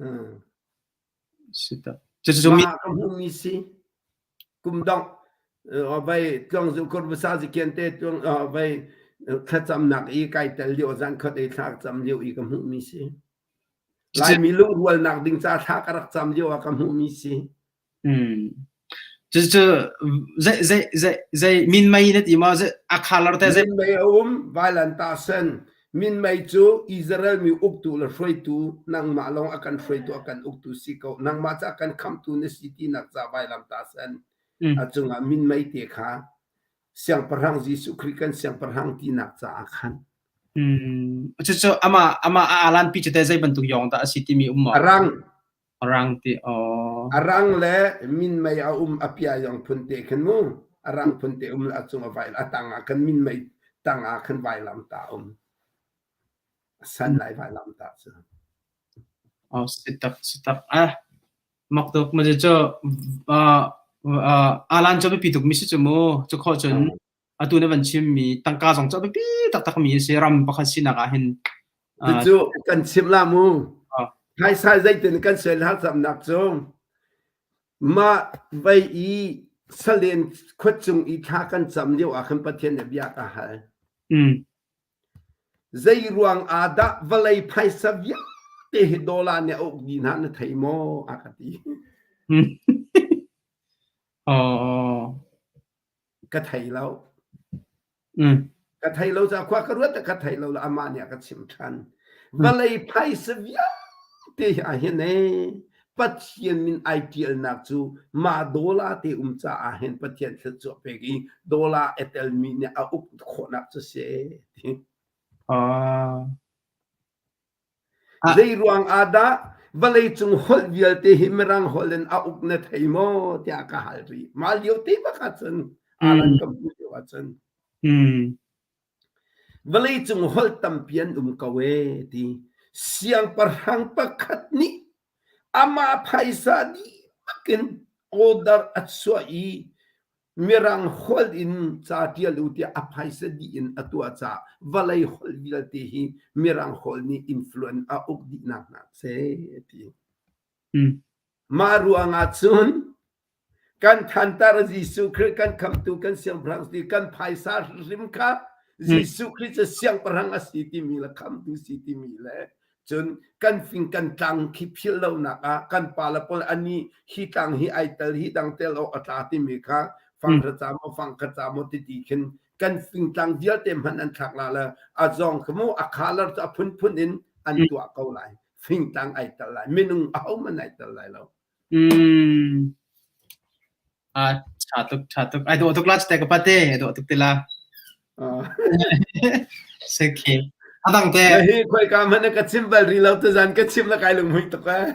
Hmm. Si ta. Cucu mi ka hmuhmi si. Kum dong vai tluang zu kur basa zi kian te tluang vai thlacamnak i kai tel lio zan khat ei thla cam lio i ka hmuhmi si. Laimi lungrualnak ding ca thla ka rak cam lio ah ka hmuhmi si. Hmm. Cucu zei zei zei zei min mei na ti maw a color te zei Min mei a um vailanta sen min mei cu Israel mi uktu le hruaitu nangmah lawng a kan hruaitu a kan uktu si ko nangmah ca kan khamtu na si tinak ca vailamta sen a cungah min mei te kha siangpahrang Jesuh Khrih kan siangpahrang tinak caah khan Cucu amah amah a alan pi cu teh zei bantuk yawng dah a si timi um maw? A rang. A rang ti aw. A rang le minmei a um a pia yong phun te khan mu. A rang phun te um le a cung a vai a tang ah khan minmei tang ah khan vailam ta um. A san lai vailam ta cu. Oh, si tak si tak. Ah, mak tuk ma cu alan cu biapi tuk mi si cu mu. Cu khawh cun atu na van chimmi tangka zong cu a biapi taktakmi a si ram pakhat sinak ah hin. Cucu kan chim la mu. Phaisa zeitin kan sual harcamnak cu mah vei i salen khuacung i thla kan cam lio ah khan Pathian nih bia ka hal. Zei ruang ah dah vawlei phaisa vialte hi dollar nih a uk dih hna na thei maw a ka ti. Oh. Ka thei lo. Ka thei lo ca khua ka ruat ka thei lo amah nih a ka chim ṭhan. Vawlei phaisa vialte hi ahhin ee Pathian min ai ṭialnak cu mah dollar te um caah hin Pathian thluachuah pek i dollar a telmi nih a uk khawhnak cu si ti. Ah. Zei ruang ah dah vawleicung holh vialte hi Mirang holh in a uk na thei maw tiah ka hal rih. Mah lio te bak ahcun alan ka hmuh lio ahcun. Vawleicung holh tampi an um ko ee ti. Siangpahrang pakhat nih amah phaisa dihlak in order a chuah i Mirang holh in ca ṭial u tiah a phaisa dih in a tuah caah vawlei holh vialte hi Mirang holh nih influence a uk dihnak hna seh ti. Mah ruangah cun kan thantar Jesuh Khrih kan khamtu kan siangpahrang si kan phaisa hrim kha Jesuh Khrih cu siangpahrang a si timi le khamtu si timi le Cun kan fing kan tlang khi philh lonak ah kan pale pawl ani hi tlang hi ai tel hi dang tel awk a tla timi kha fanghra ca maw fangkha ca maw titi khin kan fingtlang vialte hmanh an thlak la le a zawng khi mu a color cu a phunphun in an tuah ko lai fingtlang ai tel lai minung ahohmanh ai tel lai lo Ah, ṭha tuk, ṭha tuk. Ai dawh tuk la te ka pate, ai dawh tuk te la. Sekhe. A dang te. Hi khoi ka man ka chim bal ri lo te zan ka chim la kai lung hui tuk eh.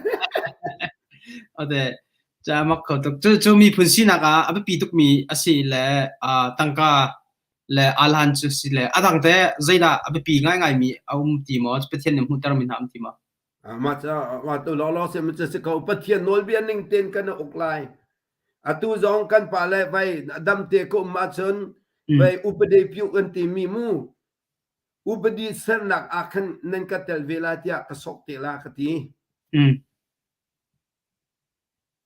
Ode. Ca mak kho tuk. Cu cu miphun sinak ah a biapi tukmi a si le tangka le alan cu si le a dang te zeidah a biapi ngaingaimi a um ti maw? Pathian nih hmuhtermi hna um ti maw? Mah ca mah tu lawlaw si ma si ko Pathian nawlbia ning tein kan uk lai. Atu zong kan pa le vai dam te ka um ahcun vai upade piu kan ti mi mu upadi sernak ah khan nan ka tel ve la tiah ka sok te la ka ti.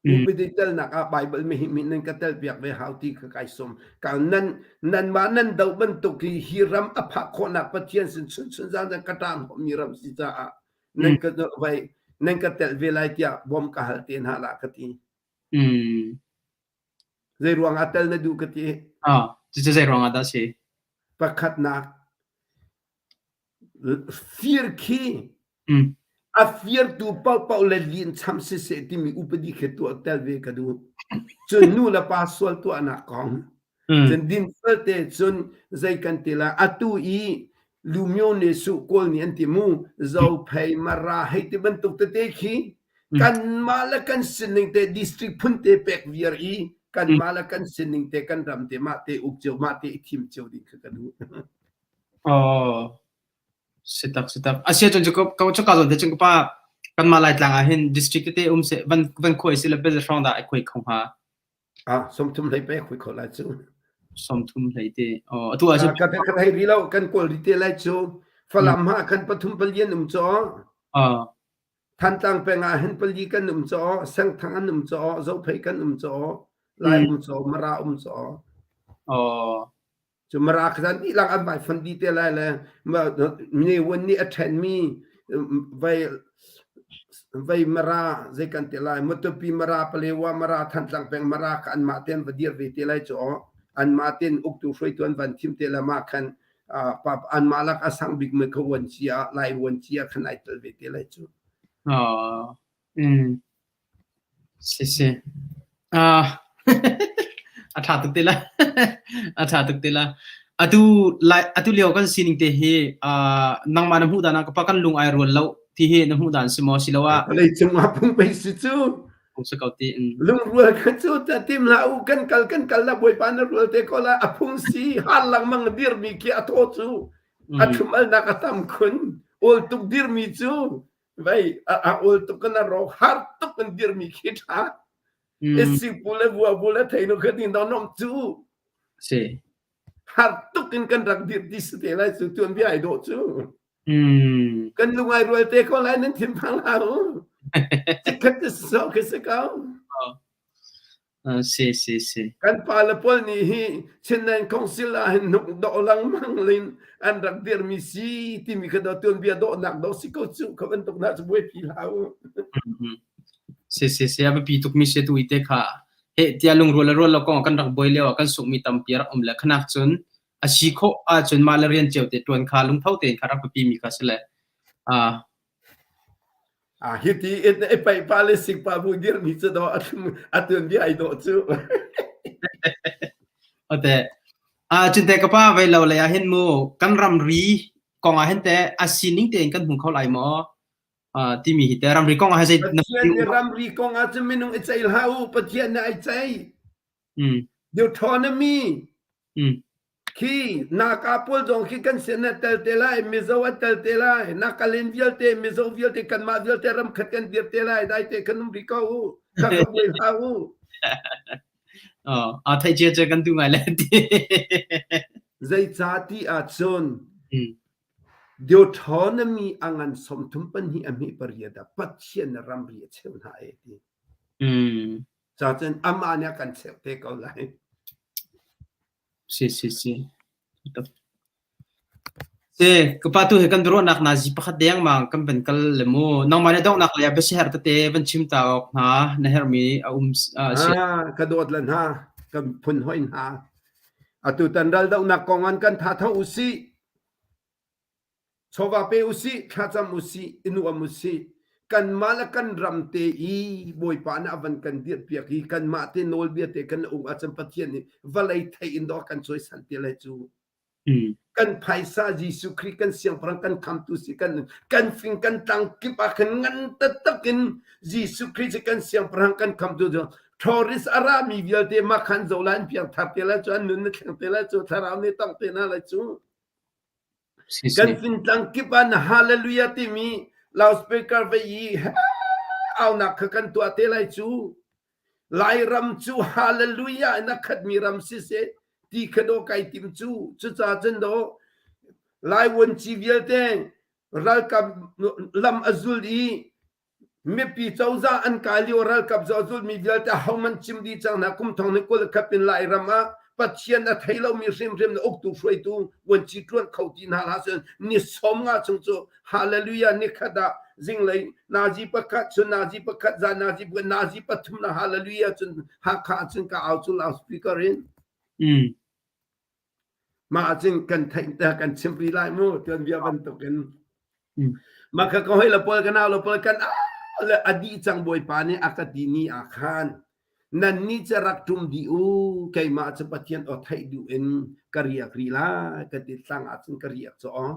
Upadi telnak ah Bible mi hi mi nan ka tel piak ve hau ti kha kai sum. Ka nan nanmah nan do bantuk hi hi ram a phak khawhnak Pathian sin chun chun zan zan ka ṭang mi ram si caah nan ka vai nan ka tel ve lai tiah bom ka hal te hna la ka ti. Zei ruang ah tel na duh ka ti? Ah, cucu zei ruang ah dah si? Pakhatnak Fir khi a firtu paohpaoh le lin cham siseh timi upadi khi tuah tel ve ka duh. Cun nu le pa sual tuahnak kong. Cun dinfel te cun zei kan ti lai atu i Lumyo ne su kawl nih an ti mu Zophei Mara hei ti bantuk tete khi kanmah le kan sining te district phun te pek viar i kanmah le kan sining te kan ram te mah te uk cio mah te i thim cio ding kha ka duh. Aw, si tak si tak. Asia cun cu ka cu ka zawn te cun ka pa kanmah Laitlang ah hin district tete um seh van van khuai si le bel hrawng dah ai khuai kho hnga. Ah, 30 hlei pe khui kho lai cu. 30 hlei te. Aw, atu ah Ka ka thei ri lo kan kawl ri te lai cu. Falam ha kan pathum palian um cho. Ah. Thantlang peng ah hin pali kan um cho, Sengthang an um cho, Zophei kan um cho, Lai um cho, Mara um cho. Aw. Cu Mara kha dihlak an vai fon dih te lai le Ne Win nih a ṭhenmi vai vai Mara zei kan ti lai Matupi Mara Palewa Mara Thantlang peng Mara kha anmah tein va dir ve te lai cu anmah tein uktu hruaitu an van thim te le mah khan anmah lak a sang bikmi kha vuanci ah Lai vuanci ah khan ai tel ve te lai cu. Oh. Mm. Si si. Ah a ṭha tuk te la. A ṭha tuk te la. Atu lai atu lio kan sining te hi ah nangmah na hmuh dan ah ka pa kan lung ai rual lo ti hi na hmuh dan si maw siloah Vawlei cung ah phung pei si cu. phung si ko ti in. Lungrual kha cu ta tim hlah u kan kal kan kal la Bawipa na rual te ko la a phung si hal lengmang dirmi khi a thaw cu a thum alnak a tam khun ol tuk dirmi cu Vei a a ul tuk kan a rawk har tuk kan dirmi khi ṭha. Isi pu le vua bu le thei nu kha din do nom cu. Si. Har tuk in kan rak dir ti si te lai cu tuan bia ai dawh cu. Kan lungai rual te ko lai nan thin phang hlah u. Cikhat te so khi si ko. Si si si. Kan pa le pawl nih hi Chinland Council ah hin hnuk dawh lengmang lin an rak dirmi si timi kha do tuanbia dawhnak do si ko cu kha bantuk hna cu buaipi hlah u. Si si si a biapi tukmi si tu te kha he tia lungrual le rual lo kong kan rak buai lio ah kan sukmi tampi rak um le khanak cun a si khawh ahcun mah le rian cio te tuan kha lungtho tein kha rak biapi mi kha si le Ah hiti in i paih pa le sik pa bu dirmi cu do a thlum a tuanbia ai dawh cu. Ote. Ah cunte ka pa vei lo lei ah hin mu kan ramri kong ah hin te a sining tein kan hmu kho lai maw? Ah timi hi te ramri kong ah zei Pathian nih ramri kong ah cun minung i ceih hlah u Pathian nih ai ceih. Deuteronomy Khi Naka pawl zong khi kan sin a tel te lai, Mizo an tel te lai, Nakalin vialte, Mizo vialte, kanmah vialte ramkhat kan dir te lai, dai te kan um rih ko u. Kha ka buai hlah u. Oh, a theih cia cu kan duh ngai le ti. Zeicah ti ahcun Deuteronomy a ngan 32 a hme pariat ah Pathian ramri a cheu hna e ti. Cacun amah nih a kan cheuh te ko lai. Si si si. Si, ka pa tu he kan biaruahnak nazi pakhat dengmang kan van kal le mu. Nangmah le donghnak lei ah biasiherh tete van chim ta awk hna na herhmi a um si. Ah, ka dawt le hna, ka phun hoi hna. Atu tan ral dohnak kong an kan tha tho usih. Chawva pe usih, thlacam usih, i nuam usih. Kanmah le kan ram te i Bawipa nih a van kan dirhpiak i kanmah te nawlbia te kan ung ahcun Pathian nih vawlei thei in dawh a kan cawisan te lai cu. Kan phaisa Jesuh Khrih kan siangpahrang kan khamtu si kan kan fing kan tlang kip ah khan ngan taktak in Jesuh Khrih cu kan siangpahrang kan khamtu cu tourist a ra mi vialte mah khan zo lai an piang thar te lai cu an nun na thleng te lai cu thlarau nih tong te na lai cu kan fingtlang kip ah na hallelujah timi loudspeaker ve i aunak kha kan tuah te lai cu Lairam cu hallelujah in a khatmi ram siseh ti kha dawh kai tim cu. Cucaah cun dawh Lai vuanci vialte ralkap lam a zul i mipi cozah an kai lio ralkap cu a zulmi vialte ahohmanh cim dih cang hna kum thong ni 20 khat in Lairam ah Pathian a thei lomi hrimhrim na uktu hruaitu vuanci ṭuan kho ti hna hlah cun ni 50 chung cu Hallelujah nikhat ah zinglei nazi pakhat chun nazi pakhat zan nazi pakhat nazi pathum na hallelujah cun Hakha cun ka au cu loudspeaker in mah cun kan theih kan chim ri lai mu tuan bia bantukin mah kha ka hoi le pawl ka nau le pawl kan le a dih cang bawipa nih a ka ti ni ah khan nan nih cu rak ṭum dih u keimah cu Pathian aw theih duh in ka riak rih lai ka ti tlang ah cun ka riak cu aw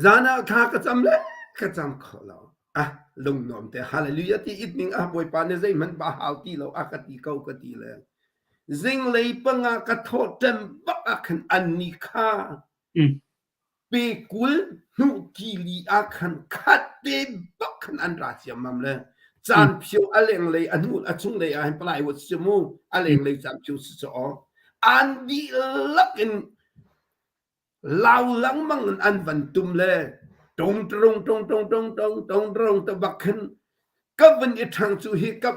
Zan ah thla ka cam le ka cam kho lo. Ah, lungnuam te hallelujah ti it ning ah Bawipa nih zeihmanh ba hau ti lo a ka ti ko ka ti le. Zinglei panga ka thawh ṭem bak ah khan an ni kha pe 20 hnu ki li ah khan khat te bak khan an ra ciammam le caan phio a lenglei a hnu a chunglei ah hin palai wat si mu a lenglei caan phio si cu an dihlak in lau lengmang in an van tum le tung tung tung tung tung tung tung tung te bak khin ka vun i ṭhang cu hi ka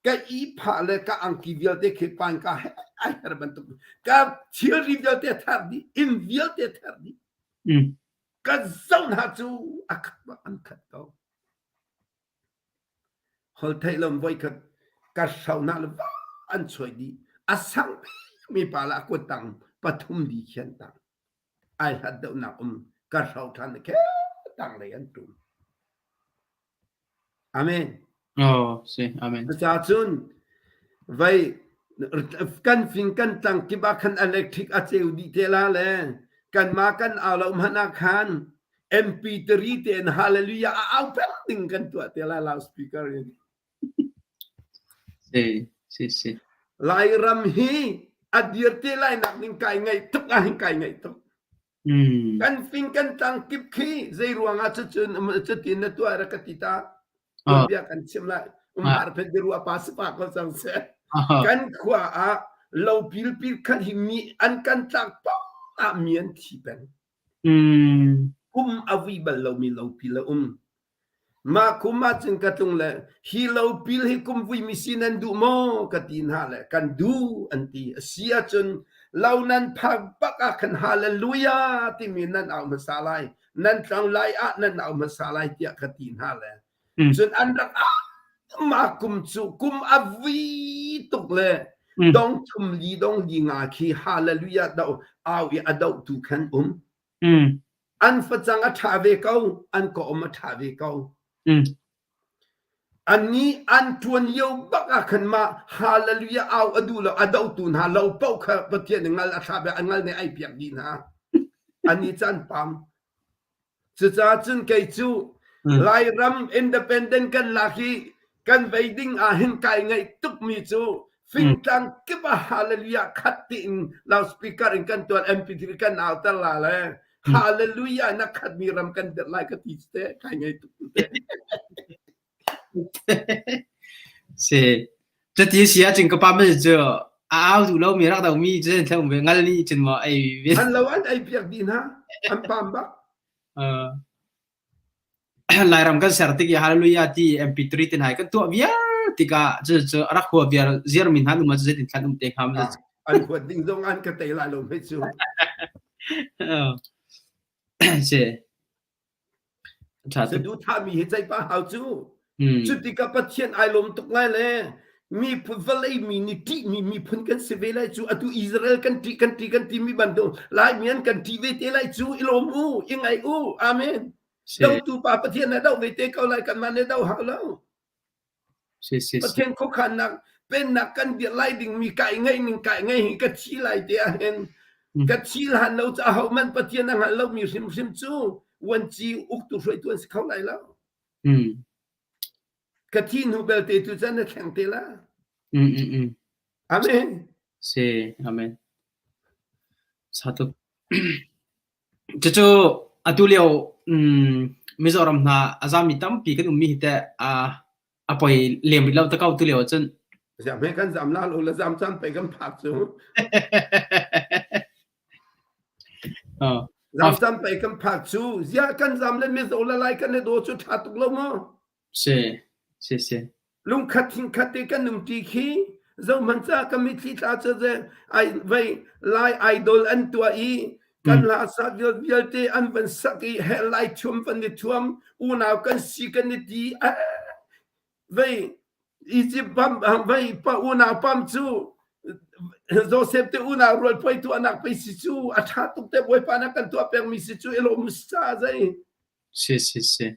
ka i phah le ka angki vialte khi pan ka he ai her bantuk ka thilri vialte ther dih inn vialte ther dih ka zoh hna cu a khat bak an khat ko Holtheih lo voikhat ka hronak le va an chuai dih. A sang mi pa le a kuttang pathum li khi an tang. Ai hlat deuhnak um ka hro ṭhan le khe tang lei an ṭum. Amen. Oh, si. Amen. Cucaah cun vei kan fing kan tlang kip ah khan electric a ceu dih te la le kanmah kan au lo hmanh ah khan MP3 tein hallelujah a au peng ding kan tuah te lai loudspeaker in. Si, si, si. Lairam hi a dir te lai nak ding kai ngaih tuk ah hin kai ngaih tuk. Kan fing kan tlang kip khi zei ruang ah cucun cutin na tuah ra ka ti ta. Bia kan chim lai. Umhar phet biaruah pa sapa ko cang se. Kan khua ah lo pil pil khat hi mi an kan tlak pong ah mi an thi peng. Kum a vui bal lomi lopil a um. Mah kum ahcun ka tlung le hi lopil hi kum vuimi si nan duh maw ka ti hna le kan duh an ti. A si ahcun lo nan phak bak ah khan hallelujah timi nan au hmasa lai. Nan tlung lai ah nan au hmasa lai tiah ka ti hna le Cun an rak mah kum cu kum a vui tuk le dong thum li dong li nga khi hallelujah do au i a dohtu khan um. An facang a ṭha ve ko, an ka-um a ṭha ve ko. Annih an ṭuan lio bak ah khan mah hallelujah au a duh lo a dohtu hna lo paoh kha Pathian nih ngal a thlah ve, a ngal nih ai piak dih hna. Annih cu an pam. Cucaah cun kei cu Lairam independent kan lak i kan vei ding ah hin kai ngaih tukmi cu fingtlang kip ah hallelujah khat tiin loudspeaker in kan tuan MP3 kan auter la le hallelujah na khatmi ram kan dirh lai ka ti te kai ngaih tuk te. Si. Cuti si ahcun ka pa cu a au duh lomi rak domi cu thla um ve ngal nih cun maw ei ve. An lo an ei piak dih hna. An pam bak. Uh, Lairam kan ser tik i hallelujah ti MP3 te hna kan tuah viar tikah cu cu a rak hua viar ziar mi hna um ah zeitin thlan um te hnga ma An huat ding zong an ka tei lai lo hme cu. Si. Saduhthahmi hi ceihpah hau cu. Cu tikah Pathian ai lawm tuk lai le miphun vawlei mi nih ṭihmi miphun kan si ve lai cu atu Israel kan ṭih kan ṭih kan timi bantuk Laimi an kan ṭih ve te lai cu i lawm u i ngaih u amen dotu pa Pathian na doh ve te ko lai kanmah nih doh hau lo Pathian khuakhannak. Pennak kan dirh lai dingmi kai ngaih ning kai ngaih hi ka thi lai te ah hin ka thi hlan lo cu ahohmanh Pathian a hngal lomi hrimhrim cu vuanci uktu hruaitu an si kho lai lo. Ka thi hnu belte tu cun na thleng te la. Amen. Si, amen. Sa tuk. Cucu atu lio Mizoram hna a zami tampi kan ummi hi teh a poi lem rih lo te ko tu lio ahcun. Ziah hme kan zam la lo la zam caan pei kan phak cu. Zam caan pei kan phak cu. Ziah kan zam le Mizo le Lai kan i daw cu ṭha tuk lo maw? Si, si, si. Lungkhat thingkhat te kan um ṭi khi zohhmanh ca ka mitthli tla cu ze ai vei Lai idol an tuah i kan hla sa vialte an van sak i he lai thuam van i thuam unau kan si kan i ti vei Egypt pam vei pa unau pam cu Joseph te unau rual poi tuahnak pei si cu a ṭha tuk te Bawipa na kan tuah pengmi si cu i lawm sa zei Si si si.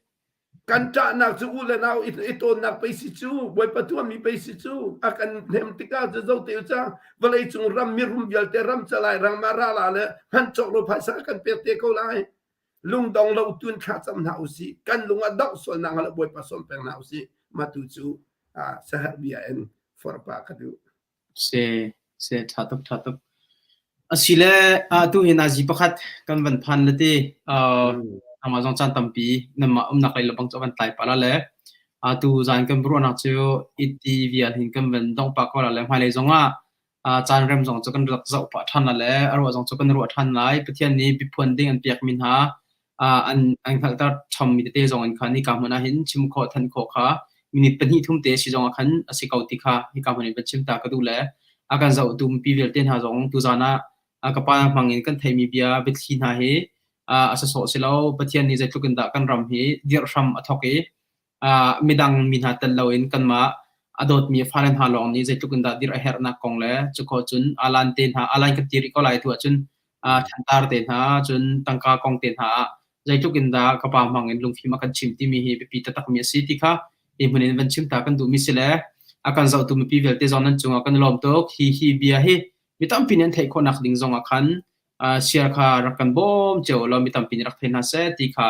Kan ṭahnak cu u le nau i tawnnak pei si cu, Bawipa tuahmi pei si cu, a kan hnem tikah cu zo te u ca, vawleicung ram mirum vialte ram calai rangma rala le hman cawk lo phaisa kan pek te ko lai. Lungdong lo tun thla cam hna usih. Kan lung a dongh sual nak hnga Bawipa sawm peng hna usih. Mah tu cu saherh bia in forh pah ka duh. Si, si, ṭha tuk, ṭha tuk. Asile atu hi nazi pakhat kan van phan le ti nangmah zong caan tampi nanmah umnak lei lebang cu a van tlai pah la le atu zan kan ruahnak cu iti vial hin kan van dongh pah ko la le hmailei zongah caan rem zong cu kan rak zoh pah ṭhan la le a ruah zong cu kan ruah ṭhan lai. Pathian nih biaphuan ding an piakmi hna an an hngalhter chommi tete zong in khan hika hmun ah hin chim khawh than khawh kha minute pahnih thum te si zong ah khan a si ko ti kha hika hmun in van chim ta ka duh le a kan zohtu mipi vialte hna zong tuzan ah ka pa hmang in kan theimi bia biathli hna hi a sawsawh si lo. Pathian nih zeitluk in dah kan ram hi dirh hram a thawk i midang mi hna tel loin kanmah a dawtmi a fale hna lawng nih zeitluk in dah dirh a herhnak kong le cu khawh cun alan te hna alan kan ti rih ko lai tu ahcun thantar te hna cun tangka kong te hna ah zeitluk in dah ka pa hmang in lungfim a kan chim timi hi biapi taktakmi a si ti kha hi hmun in van chim ta kan duhmi si le a kan zohtu mipi vialte zong nan cungah kan i lawm tuk. Hi hi bia hi mi tampi nih an theih khawhnak ding zong ah khan share kha rak kan bawm cio law mi tampi nih rak thei hna seh ti kha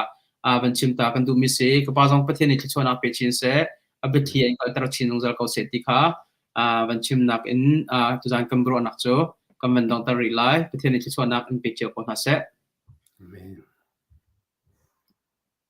van chim ta kan duhmi si. Ka pa zong Pathian nih thluachuahnak pe chin seh, a biathli in kalter chin zungzal ko seh ti kha van chimnak in tuzan kan ruahnak cu kan van donghter rih lai. Pathian nih thluachuahnak in pe cio ko hna seh. Amen.